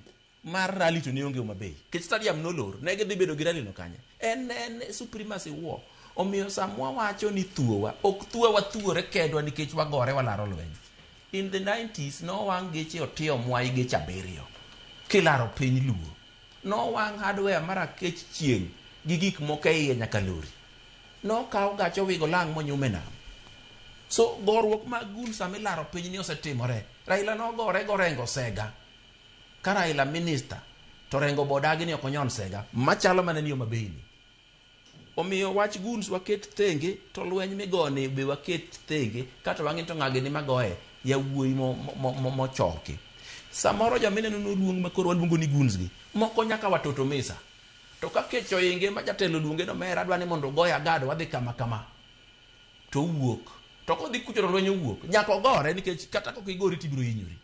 [SPEAKER 7] mar rally to ne onge Homa Bay. Nikech stadium nolor, ne gidhi bedo gi rally no kanye? En supremacy war. Omiyo sama wawacho ni thuowa, ok thuowa wathuore kendwa nikech wagore walaro lweny. In the 90s nowang' geche Otiyo Mwai geche 7 kilaro piny Luo. Nowang' hardware mar Akech Chieng' gi gik moko e iye nyaka lori. Nokaw gach owigo lang' monyum e nam. So goruok mag gun sama ilaro piny ni osetimore. Raila nogore gorengo Sega. Ka Raila minister to Rengo bodagi ni ok onyon Sega. Machalo mana ni Homa Bay ni. Omiyo wach goons waket thenge to lweny migoni be waket thenge kata wang'e to ng'agi ni magoye yawuoyi mochoki. Samoro jomineno noluong ma koro waluongo ni goons gi. Moko nyaka watoto misa. To ka kech oinge ma jatelo luonge no mera adwa ni mondo ogoye agado wadhi kama kama. To owuok. To kodhi kucho to lweny owuok. Nyaka ogore nikech kata kok igori tibiro hinyori.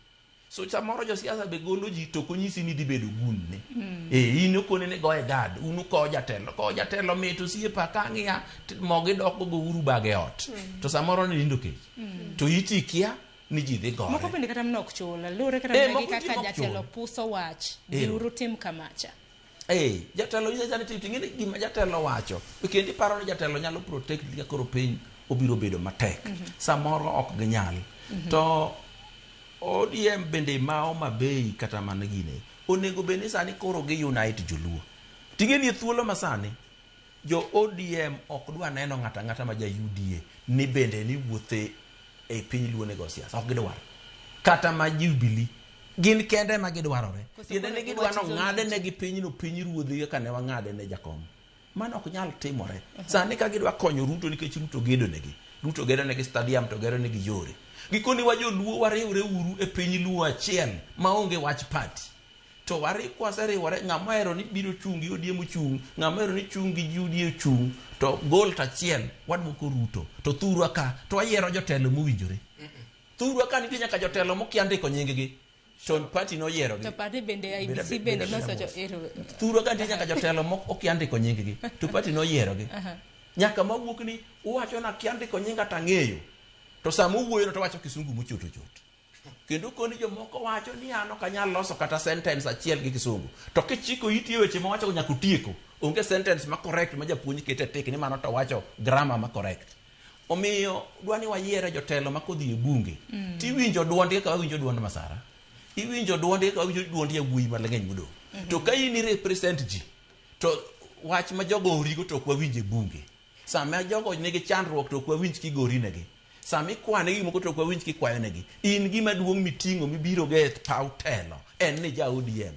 [SPEAKER 7] So samoro josiasa be golo ji to ok onyisi ni dhi bedo gun ne. In okone ni goye gad, un ukowo jatelo. Kowo jatelo mit osiepa ka ang'iya mogi dok go uru bage ot. To samoro ni nindo kech. To iti ikia ni ji dhi gore.
[SPEAKER 1] Moko bende kata mana ok chul. Luwore kata mana gi
[SPEAKER 7] moko ji
[SPEAKER 1] kaka
[SPEAKER 7] mok
[SPEAKER 1] jatelo
[SPEAKER 7] chul.
[SPEAKER 1] puso wach. Biuru tim kamacha.
[SPEAKER 7] Jatelo nyiso ni tim ting'e ni gima jatelo wacho. Kendo iparo ni jatelo nyalo protect ka koro piny obiro bedo matek. Samoro ok ginyal. To ODM bende ma Homa Bay kata mana gine onego bed ni sani koro gi unite joluo. Ting'e ni e thuolo ma sani jo ODM ok dwa neno ng'ato ang'ata ma ja UDA ni bende ni wuothe e piny luo nego siasa ok gidwar. Kata ma Jubilee gin kende ma gidwarore. Tiende ni gidwa no ng'ade ne gi pinyno piny ruodhi kaka ne wang'ade ne Jakom. Mano ok nyal timore. Sani ka gidwa konyo Ruto nikech Ruto gedo negi. Ruto gedo negi stadium to gero negi yore. Gikoni wa joluo wariwre uru e piny luo achiel maonge wach party. To kwaseriwore ng'ama ohero ni biro chung' gi ODM ochung', ng'ama ohero ni chung' gi UDA ochung', to gol to achiel waduoko Ruto. To thurwa ka to wayiero jotelo mowinjore. Thurwa ka nitie nyaka jotelo mokia ndiko nying gi. To party noyiero gi.
[SPEAKER 1] To party bende IEBC bende nosocho ero.
[SPEAKER 7] Thurwa ka nitie nyaka jotelo mok okia ndiko nying gi. To party noyiero gi. Nyaka mawuok ni uwacho na kia ndiko nyinga to ang'eyo. To sama owuoyo no to wacho kisungu mochot ochot. Kendo koni jomoko wacho ni an ok anyal loso kata sentence achiel gi kisungu. To kichiko iti e weche mawacho nyaka otieko. Onge sentence ma correct ma japuonj kete tik ni mano to wacho grammar ma correct. Omiyo dwa ni wayiere jotelo ma kodhi e bunge tiwinjo duondgi kaka wawinjo duond Masara, iwinjo duondgi kaka wawinjo duond yawuoyi mang'eny modong'. To ka in i represent ji to wach ma jogo origo to ok wawinj e bunge. Sama jogo nigi chandruok to ok wawinj kigorinegi. Sama ikwanegi gik moko to ok wawinj kikwayonegi. In gima duong' miting'o mibiro go e paw telo en ni ja ODM.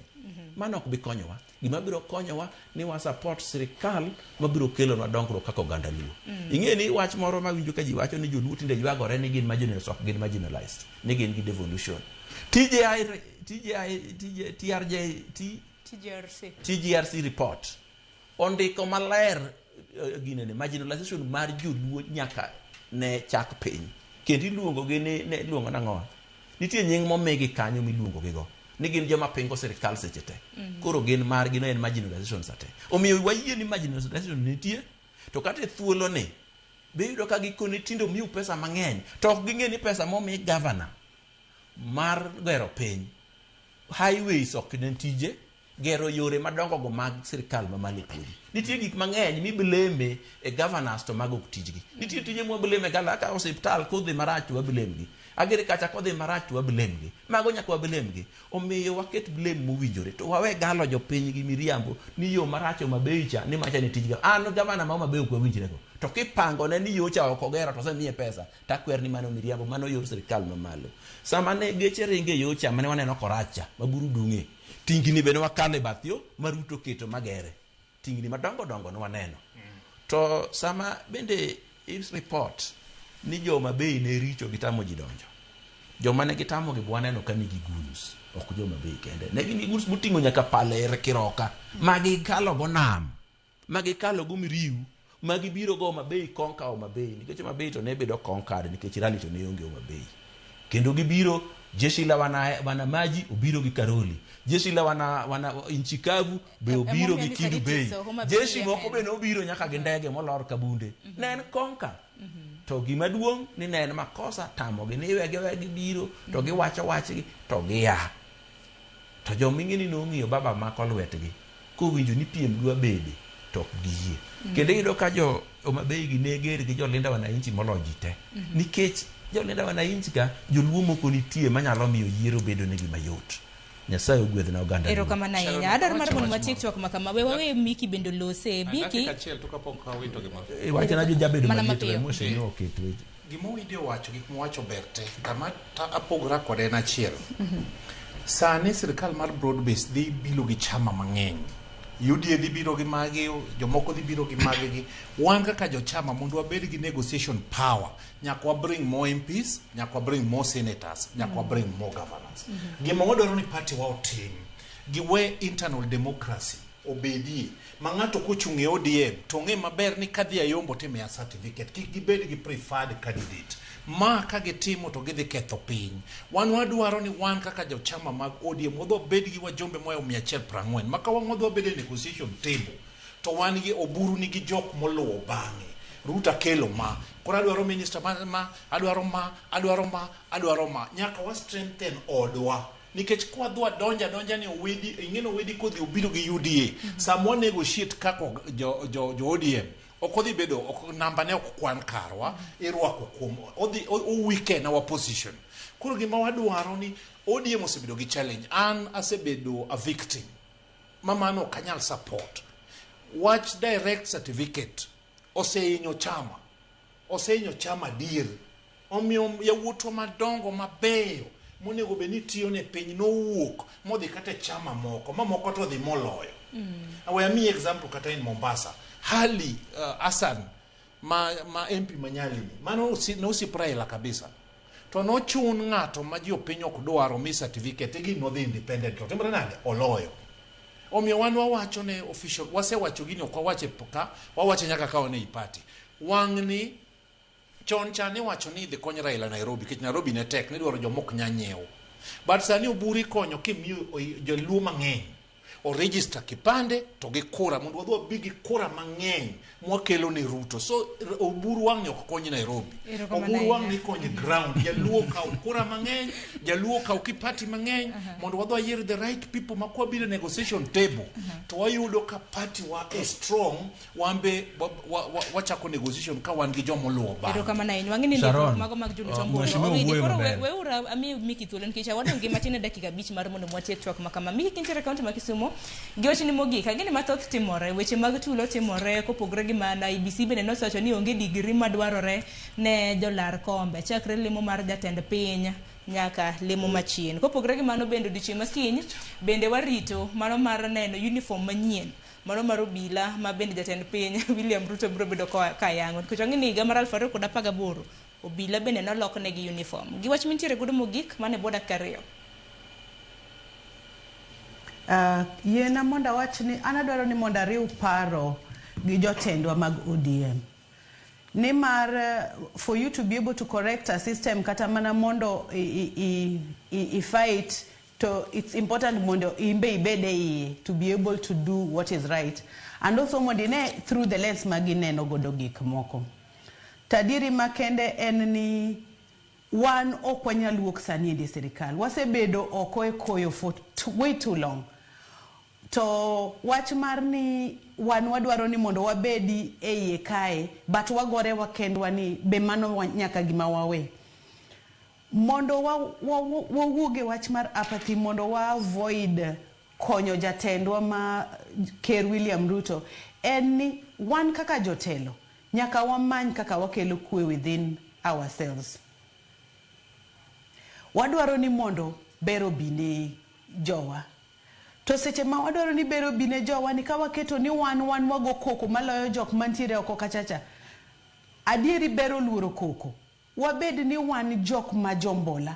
[SPEAKER 7] Mano ok bi konyowa. Gima biro konyowa ni wa support sirikal mabiro kelonwa dongruok kaka oganda Luo. Ing'e ni wach moro mawinjo ka ji wacho ni joluo tinde ywagore ni gin marginalized, ok gin marginalized, ni gin gi devolution. TJI, TJI, TJ, TRJ, T,
[SPEAKER 1] TGRC.
[SPEAKER 7] TGRC report ondiko maler ginene marginalization mar joluo nyaka ne chak piny kendo iluongo gi ni ne iluongo nang'o nitie nying momigi kanyo miluongo gigo ni gin joma pingo sirikal seche te. Koro gin margi no en marginalization sate. Omiyo wayie ni marginalization nitie, to kata e thuolo ni be iyudo ka gikone tinde omiu pesa mang'eny to ok ging'e ni pesa momi gavana mar gero piny highways ok ne tije gero yore madongo go mag sirikal mamalo e podi. Nitie gik mang'eny mibleme e governors to mago ok tijgi. Nitie tije mwableme gala kaka osiptal kodhi marach to wablame gi. Agriculture kodhi marach to wablame gi. Mago nyaka wablame gi. Omiyo waket blame mowinjore to wawe galo jopiny gi miriambo ni yo marach Homa Bay cha ni macha ni tij gavana. An gavana ma Homa Bay ok wawinjre go. To kipango ne ni yocha ok ogero to osemiye pesa takwer ni mano miriambo, mano yor sirikal mamalo. Sama ne geche ringe yocha mane waneno korach cha ma buru dung'e, tingni be ne wakalo e bath yo ma Ruto oketo magere. Tingni madongo dongo ne waneno. To sama bende i report ni jo Homa Bay ne richo gitamo ji donjo. Joma ne gitamo gi waneno ka nigi goons, ok jo Homa Bay kende. Ne gin gi goons moting'o nyaka pale e Kiroka, ma gikalo go nam, ma gikalo go Miriu, ma gibiro go Homa Bay conquer Homa Bay. Nikech Homa Bay to ne bedo conquered nikech rally to ne onge Homa Bay. Kendo gibiro jeshi la wana maji obiro gi Karoli. Jeshi la wana nchi kavu be obiro gi Kendu Bay. Jeshi moko be nobiro nyaka gi ndege molor Kabunde. Ne en conquer. To gima duong' ni ne en makosa tamogi ni wegi wegi biro to giwacho wachgi to gia. To joma ing'e ni nong'iyo baba mako lwetgi kowinjo ni piem dwa bede to ok giyie. Kendo iyudo ka jo Homa Bay gi ne ger gi jolinda wananchi moloyo ji te. Nikech jolinda wananchi ka joluo moko nitie manyalo miyo yiero bedo negi mayot. Nyasaye ogwedhna oganda.
[SPEAKER 1] Erokamano ahinya. Adwaro mar mondo watiek twak ma kama. We wawe Miki bende olose. Miki,
[SPEAKER 5] Dakika achiel to kapok awito gimoro.
[SPEAKER 7] Wachna jo jabedo
[SPEAKER 1] Mana
[SPEAKER 7] maliet we
[SPEAKER 1] mapiyo.
[SPEAKER 7] mheshimiwa oket weche.
[SPEAKER 5] Gima Owidi owacho, gik mowacho ber te. Kama apogra kode en achiel. Sani sirikal mar broad base dhi biro gi chama mang'eny. UDA dhi biro gi magi, jomoko dhi biro gi maggi. Wan kaka jochama mondo wabed gi negotiation power, nyaka wa bring more MPs, nyaka wa bring more senators, nyaka wa bring more governors. Gima wadwaro ni party wa otim, giwe internal democracy obedie ma ng'ato kochung' e ODM to ng'e maber ni kadhi ayombo timiya certificate, kik gibed gi preferred candidate. Ma ka gitimo to gidhi ketho piny. Wan wadwaro ni wan kaka jochama mag ODM wadhi wabed gi wajumbe mohewo 140 ma ka wan wadhi wabed e negotiation table to wan gi Oburu nigi jok moluwo bang'e. Ruto akelo ma, koro adwaro minister ma, adwaro ma, adwaro ma, adwaro ma. Nyaka wa strengthen odwa. Nikech kwa dwa donja donja ni Owidi, ing'e ni Owidi kodhi obiro gi UDA. Sama wa negotiate kaka jo ODM, ok odhi bedo, ok, namba ne ok kwan karwa, irwako kuom, odhi, o weaken our position. Koro gima wadwaro ni ODM osebedo gi challenge. An asebedo a victim. Ma mano ok anyal support. Wach direct certificate osehinyo chama. Osehinyo chama adier. Omiyo yawuotwa madongo mabeyo monego bed ni tiyo ne piny nowuok modhi kata e chama moko, ma moko to odhi moloyo. We amiyi example kata in Mombasa. Hali Hassan ma MP Manyali ni, mano ne osiep Raila kabisa. To nochun ng'ato ma ji piny ok dwaro mi certificate gi nodhi independent to timore nade? Oloyo. Omiyo wan wawacho ne official, wasewacho gini ok wawache ka, wawache nyaka ka wan ei party. Wang'ni chon cha niwacho ni idhi kony Raila Nairobi, nikech Nairobi ne tek, nidwaro joma ok nyal nyiewo. But sani Oburu ikonyo kimiyo joluo mang'eny. Oregister kipande to gi kura mondo wadhi wabi gi kura mang'eny mwakelo ne Ruto. So Oburu wang'ni ok kony Nairobi.
[SPEAKER 1] Erokamano
[SPEAKER 5] Oburu
[SPEAKER 1] ahinya.
[SPEAKER 5] wang'ni konyo ground. Jaluo kaw kura mang'eny, jaluo kaw kipati mang'eny mondo wadhi wayier the right people ma kwabiro e negotiation table to wayudo ka party wa e strong wan be wachako negotiation ka wan gi jomoluwo bang'e.
[SPEAKER 1] Erokamano ahinya. Wang'e ni
[SPEAKER 5] Sharon,
[SPEAKER 1] ndikruok mago mag Julius Ombulu.
[SPEAKER 5] mheshimiwa
[SPEAKER 1] Owidi,
[SPEAKER 5] wuoyo
[SPEAKER 1] koro
[SPEAKER 5] maber.
[SPEAKER 1] weuru amiyo Miki thuolo nikech wadong' gi matin e dakika 5 mar mondo watiek twak ma kama. Miki kintiere e kaunti ma Kisumu, gi wachni mogik, ang'e ni mathoth timore, weche mag tulo timore kopogore gi mano IEBC bende nosewacho ni onge digri madwarore ne jolar kombe chakre lemo mar jatend piny nyaka lemo machien. Kopogore gi mano bende odiochieng' ma kiny bende warito mano mar neno uniform manyien mano mar obila ma bende jatend piny William Ruto biro bedo ka yango nikech wang'e ni higa mar 2018 obila bende noloknegi uniform. Gi wach mintiere godo mogik mane bwo dakika 2.
[SPEAKER 9] Yiena mondo awach ni an adwaro ni mondo ariw paro gi jotendwa mag ODM. Nimar for you to be able to correct a system kata mana mondo i fight to it's important mondo imbe ibed e iye to be able to do what is right and also mondo ine through the lens ma gineno godo gik moko. Tadiri makende en ni wan ok wanyal wuok sani e sirikal. Wasebedo oko e koyo for way too long. To wach mar ni wan wadwaro ni mondo wabedi e iye kae, but wagore wakendwa ni be mano nyaka gima wawe. Mondo wawuog e wach mar apathy, mondo wa avoid konyo jatendwa ma Ker William Ruto, en ni wan kaka jotelo nyaka wamany kaka wakelo kwe within ourselves. Wadwaro ni mondo ber obi ne jowa. To seche ma wadwaro ni ber obi ne jowa ni ka waketo ni wan wago koko maloyo jok mantiere oko kachacha, adieri ber oluoro koko. Wabed ni wan jok ma jombola.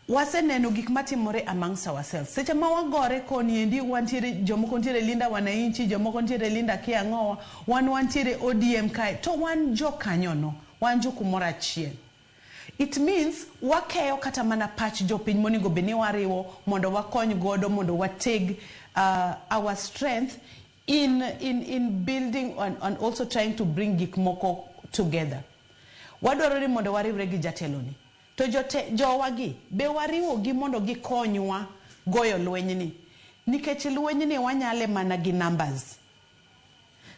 [SPEAKER 9] Waseneno gik matimore amongst ourselves. Seche ma wagore koni endi wantiere, jomoko ntiere Linda Wananchi, jomoko ntiere Linda Kiang'owa, wan wantiere ODM kae, to wan jokanyono, wan jo kumoro achiel. It means wakeyo kata mana pach jopiny monego bed ni wariwo mondo wakony godo mondo wateg our strength in building and also trying to bring gik moko together. Wadwaro ni mondo wariwre gi jateloni. To jowagi be wariwo gi mondo gikonywa goyo lwenyni. Nikech lwenyni wanyale mana gi numbers.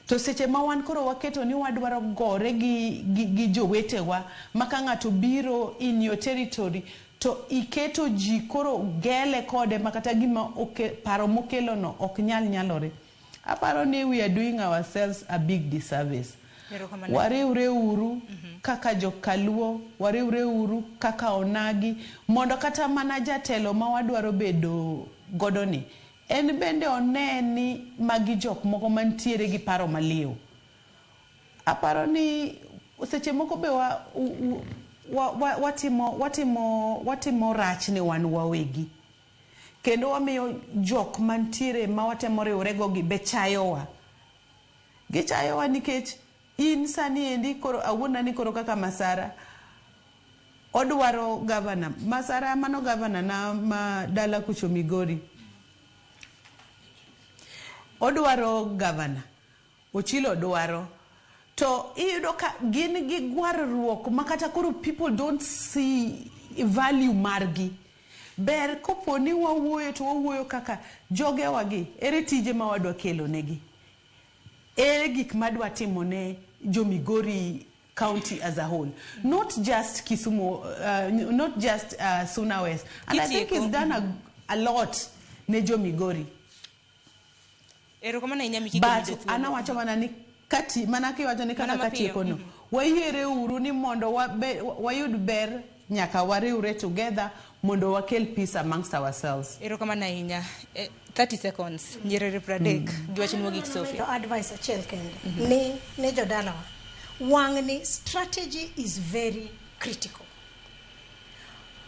[SPEAKER 9] To seche ma wan koro waketo ni wadwaro gore gi jowetewa ma ka ng'ato biro in your territory to iketo ji koro gele kode ma kata gima paro mokelono ok nyal nyalore. Aparo ni we are doing ourselves a big disservice.
[SPEAKER 1] Erokamano.
[SPEAKER 9] Wariwre uru kaka jokaluo, wariwre uru kaka onagi, mondo kata mana jatelo ma wadwaro bedo godo ni en bende one ni magi jok moko mantiere gi paro maliw. Aparo ni seche moko be watimo rach ne wan wawegi. Kendo wamiyo jok mantiere ma watemo riwrego gi be chayowa. Gichayowa nikech in sani endi koro awuona ni koro kaka Masara odwaro gavana. Masara mano gavana na ma dala kucho Migori. Odwaro gavana. Ochilo dwaro. To iyudo ka gin gi gwarruok ma kata koro people don't see value margi. Ber kopo ni wawuoyo to wawuoyo kaka jogewagi, ere tije ma wadwa kelo negi? Ere gik madwa timo ne jo Migori County as a whole, not just Kisumu, not just Suna West. And I think he's done a lot ne jo Migori.
[SPEAKER 1] Erokamano ahinya Miki
[SPEAKER 9] But
[SPEAKER 1] kuom thuolo.
[SPEAKER 9] an awacho mana ni kati, mana kiwacho ni kaka
[SPEAKER 1] Mana mapiyo.
[SPEAKER 9] katieko no. Wayiere uru ni mondo wayud ber nyaka wariwre together mondo wakel peace amongst ourselves.
[SPEAKER 1] Erokamano ahinya. 30 seconds. Nyerere 30. Giwachni mogik Sophie.
[SPEAKER 6] To advice achiel kende. Ni jodalawa. Wang'ni strategy is very critical.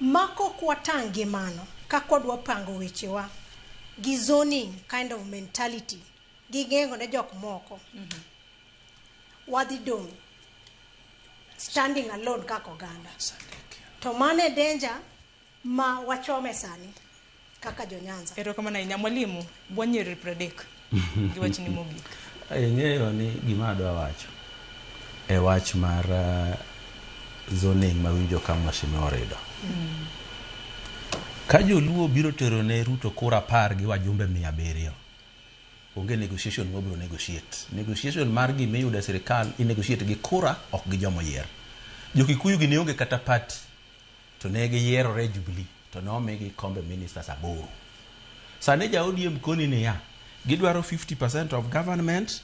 [SPEAKER 6] Mako kwatang' gi mano, kaka wadwa pango wechewa gi zoning kind of mentality, gi geng'o ne jok moko, wadhi dong' standing alone kaka oganda. To mano e danger ma wachome sani. kaka jo-Nyanza.
[SPEAKER 1] Erokamano ahinya mwalimu, bwo nyiriri 30 gi wachni mogik.
[SPEAKER 7] Ing'eyo ni gima adwa wacho e wach mar zoning mawinjo ka Mheshimiwa Orido. Ka joluo biro tero ne Ruto kura 10 gi wajumbe 700, onge negotiation mobiro negotiate. Negotiation mar gima iyudo e sirikal i negotiate gi kura ok gi jomoyier. Jo-Kikuyu gi ne onge kata party to ne giyierore e Jubilee to ne omigi kombe ministers 8. Sani ja ODM koni niya, gidwaro 50% of government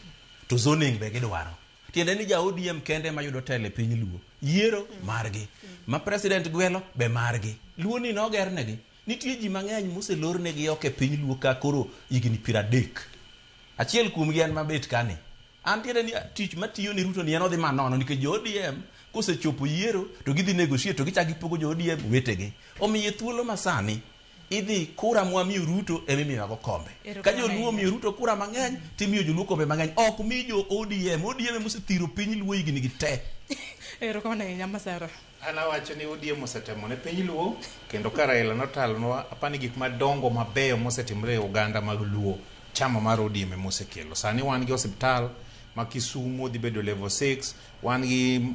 [SPEAKER 7] to zoning be gidwaro. Tiende ni ja ODM kende ema yudo telo e piny Luo. Yiero margi. Ma president gwelo be margi. Luo ni nogernegi. Nitie ji mang'eny moselornegi oko e piny Luo ka koro higni 30. Achiel kuomgi en mabet kani. An tiende ni tich matiyo ni Ruto ni en odhi manono nikech jo ODM kosechopo yiero to gidhi negotiate to gichako gipogo jo ODM wetegi. Omiyo e thuolo masani idhi kura mwamiyo Ruto ema imiyowago kombe. Ka joluo omiyo Ruto kura mang'eny timiyo joluo kombe mang'eny. Ok mi jo ODM. ODM ema osethiro piny Luo higni gi te.
[SPEAKER 1] Erokamano ahinya Masara.
[SPEAKER 5] An awacho ni ODM osetemo ne piny Luo kendo ka Raila notalnwa apani gik madongo mabeyo mosetimore e oganda mag Luo chama mar ODM ema osekelo. Sani wan gi osiptal ma Kisumu dhi bedo level 6, wan gi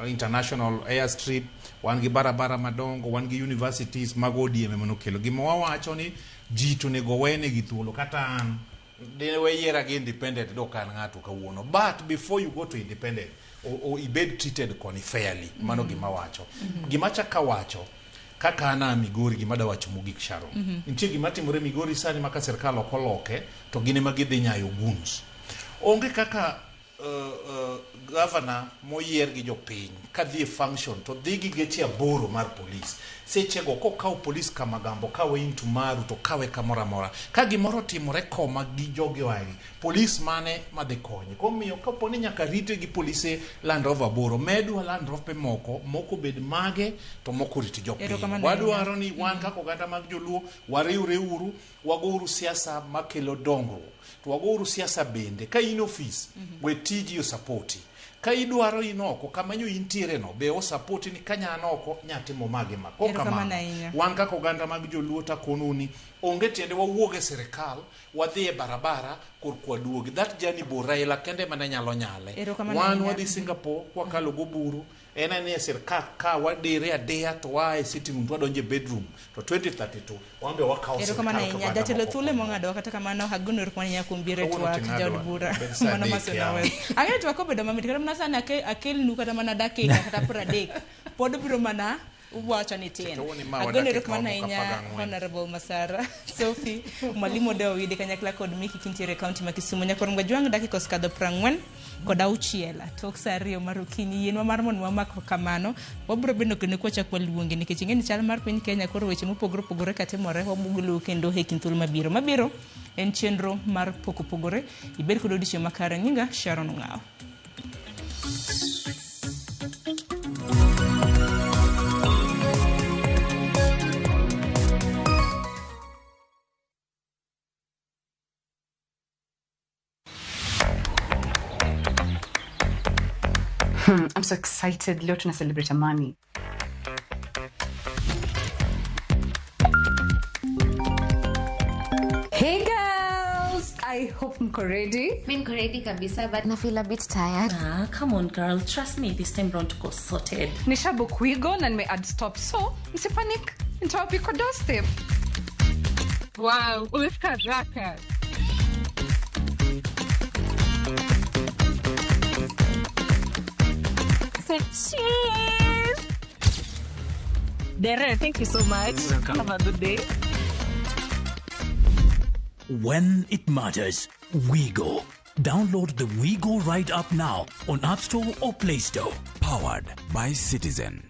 [SPEAKER 5] international airstrip, wan gi barabara madongo, wan gi universities mag ODM ema nokelo. Gima wawacho ni ji to onego wenegi thuolo kata an dine we yiera gi independent dok an ng'ato kawuono but before you go to independent o ibed treated koni fairly mano gima wacho. Gima chaka wacho kaka an a Migori gima da wacho mogik Sharon. Nitie gima timore Migori sani ma ka sirkal ok oloke to gin ema gidhi nyayo goons. Onge kaka governor moyier gi jopiny kadhi e function to dhi gi geche 8 mar polis. Sechego kokawo polis Kamagambo kawe into Maru to kawe kamoro amora. Ka gimoro otimore koma gi jogi oae, polis mane madhi konye. Komiyo kapo ni nyaka rite gi polise Land Rover 8, medwa Land Rover moko, moko bed mage to moko rit jopiny.
[SPEAKER 1] Erokamano
[SPEAKER 5] Wadwaro ni wan kaka oganda mag joluo wariwre uru, wagouru siasa makelo dongruok. To wagouru siasa bende ka in ofis we tiji osapoti. Ka idwaro in oko kama nyo intiere no be osapoti ni ka nyan oko nyatimo magi ma. Kok
[SPEAKER 1] Erokamano
[SPEAKER 5] kamano,
[SPEAKER 1] ahinya.
[SPEAKER 5] wan kaka oganda mag joluo takonu ni onge tiende wawuog e sirikal wadhi e barabara korka waduogi. That journey bor Raila kende ema ne nyalo nyale.
[SPEAKER 1] Erokamano
[SPEAKER 5] Wan
[SPEAKER 1] ahinya.
[SPEAKER 5] wadhi Singapore kwakalo goburu en ani e sirikal ka wadire adiya to waa e sitting room to wadonjo e bedroom to 2032 wan be wakawo
[SPEAKER 1] Erokamano
[SPEAKER 5] sirikal
[SPEAKER 1] ahinya.
[SPEAKER 5] ka oganda
[SPEAKER 1] Jatelo
[SPEAKER 5] moko
[SPEAKER 1] thuolo mong'ado kata kamano agono erokamano ahinya kuom biro e
[SPEAKER 5] Kawuono
[SPEAKER 1] twak
[SPEAKER 5] ting'adwa.
[SPEAKER 1] jaod bura.
[SPEAKER 5] Bed saa
[SPEAKER 1] Mano
[SPEAKER 5] adek,
[SPEAKER 1] Maseno
[SPEAKER 5] yawa.
[SPEAKER 1] West. Ang'eyo twak obedo mamit kata mana sani akelnu kata mana dakika kata 30 pod biro mana wacho ni tin.
[SPEAKER 5] Kawuono imawa
[SPEAKER 1] Agono
[SPEAKER 5] dakika
[SPEAKER 1] erokamano
[SPEAKER 5] moko
[SPEAKER 1] ahinya
[SPEAKER 5] 14.
[SPEAKER 1] Honorable Masara Sophie Mwalimu Deo Widi kanyakla kod Miki kintiere e kaunti ma Kisumu. Nyakwar Mgajwang' dakika osekadho 46 tok saa 2 mar okinyi. Yienwa mar mondo wamak kamano wabiro bedo kendo kwachak waluonge nikech ing'e ni chal mar piny Kenya koro weche mopogore opogore katimore wabiro kendo e kind thuolo mabiro. Mabiro en chenro mar pok opogore. Ibed kod odiochieng' makare. Nyinga Sharon Ong'awo.
[SPEAKER 2] I'm so excited. Leo tuna celebrate Amani. Hey girls, I hope mko ready.
[SPEAKER 3] Mi niko ready kabisa but
[SPEAKER 8] na feel a bit tired.
[SPEAKER 22] Ah, come on girl, trust me, this time round tuko sorted.
[SPEAKER 2] Nishabook Wigo na nime add stop, so msipanic. Nitawapi kwa doorstep.
[SPEAKER 10] Wow, umefika haraka.
[SPEAKER 22] Say cheers. Dere, thank you so much.
[SPEAKER 15] Welcome.
[SPEAKER 22] Have a good day.
[SPEAKER 15] When it matters, WeGo. Download the WeGo Ride app now on App Store or Play Store.
[SPEAKER 11] Powered by Citizen.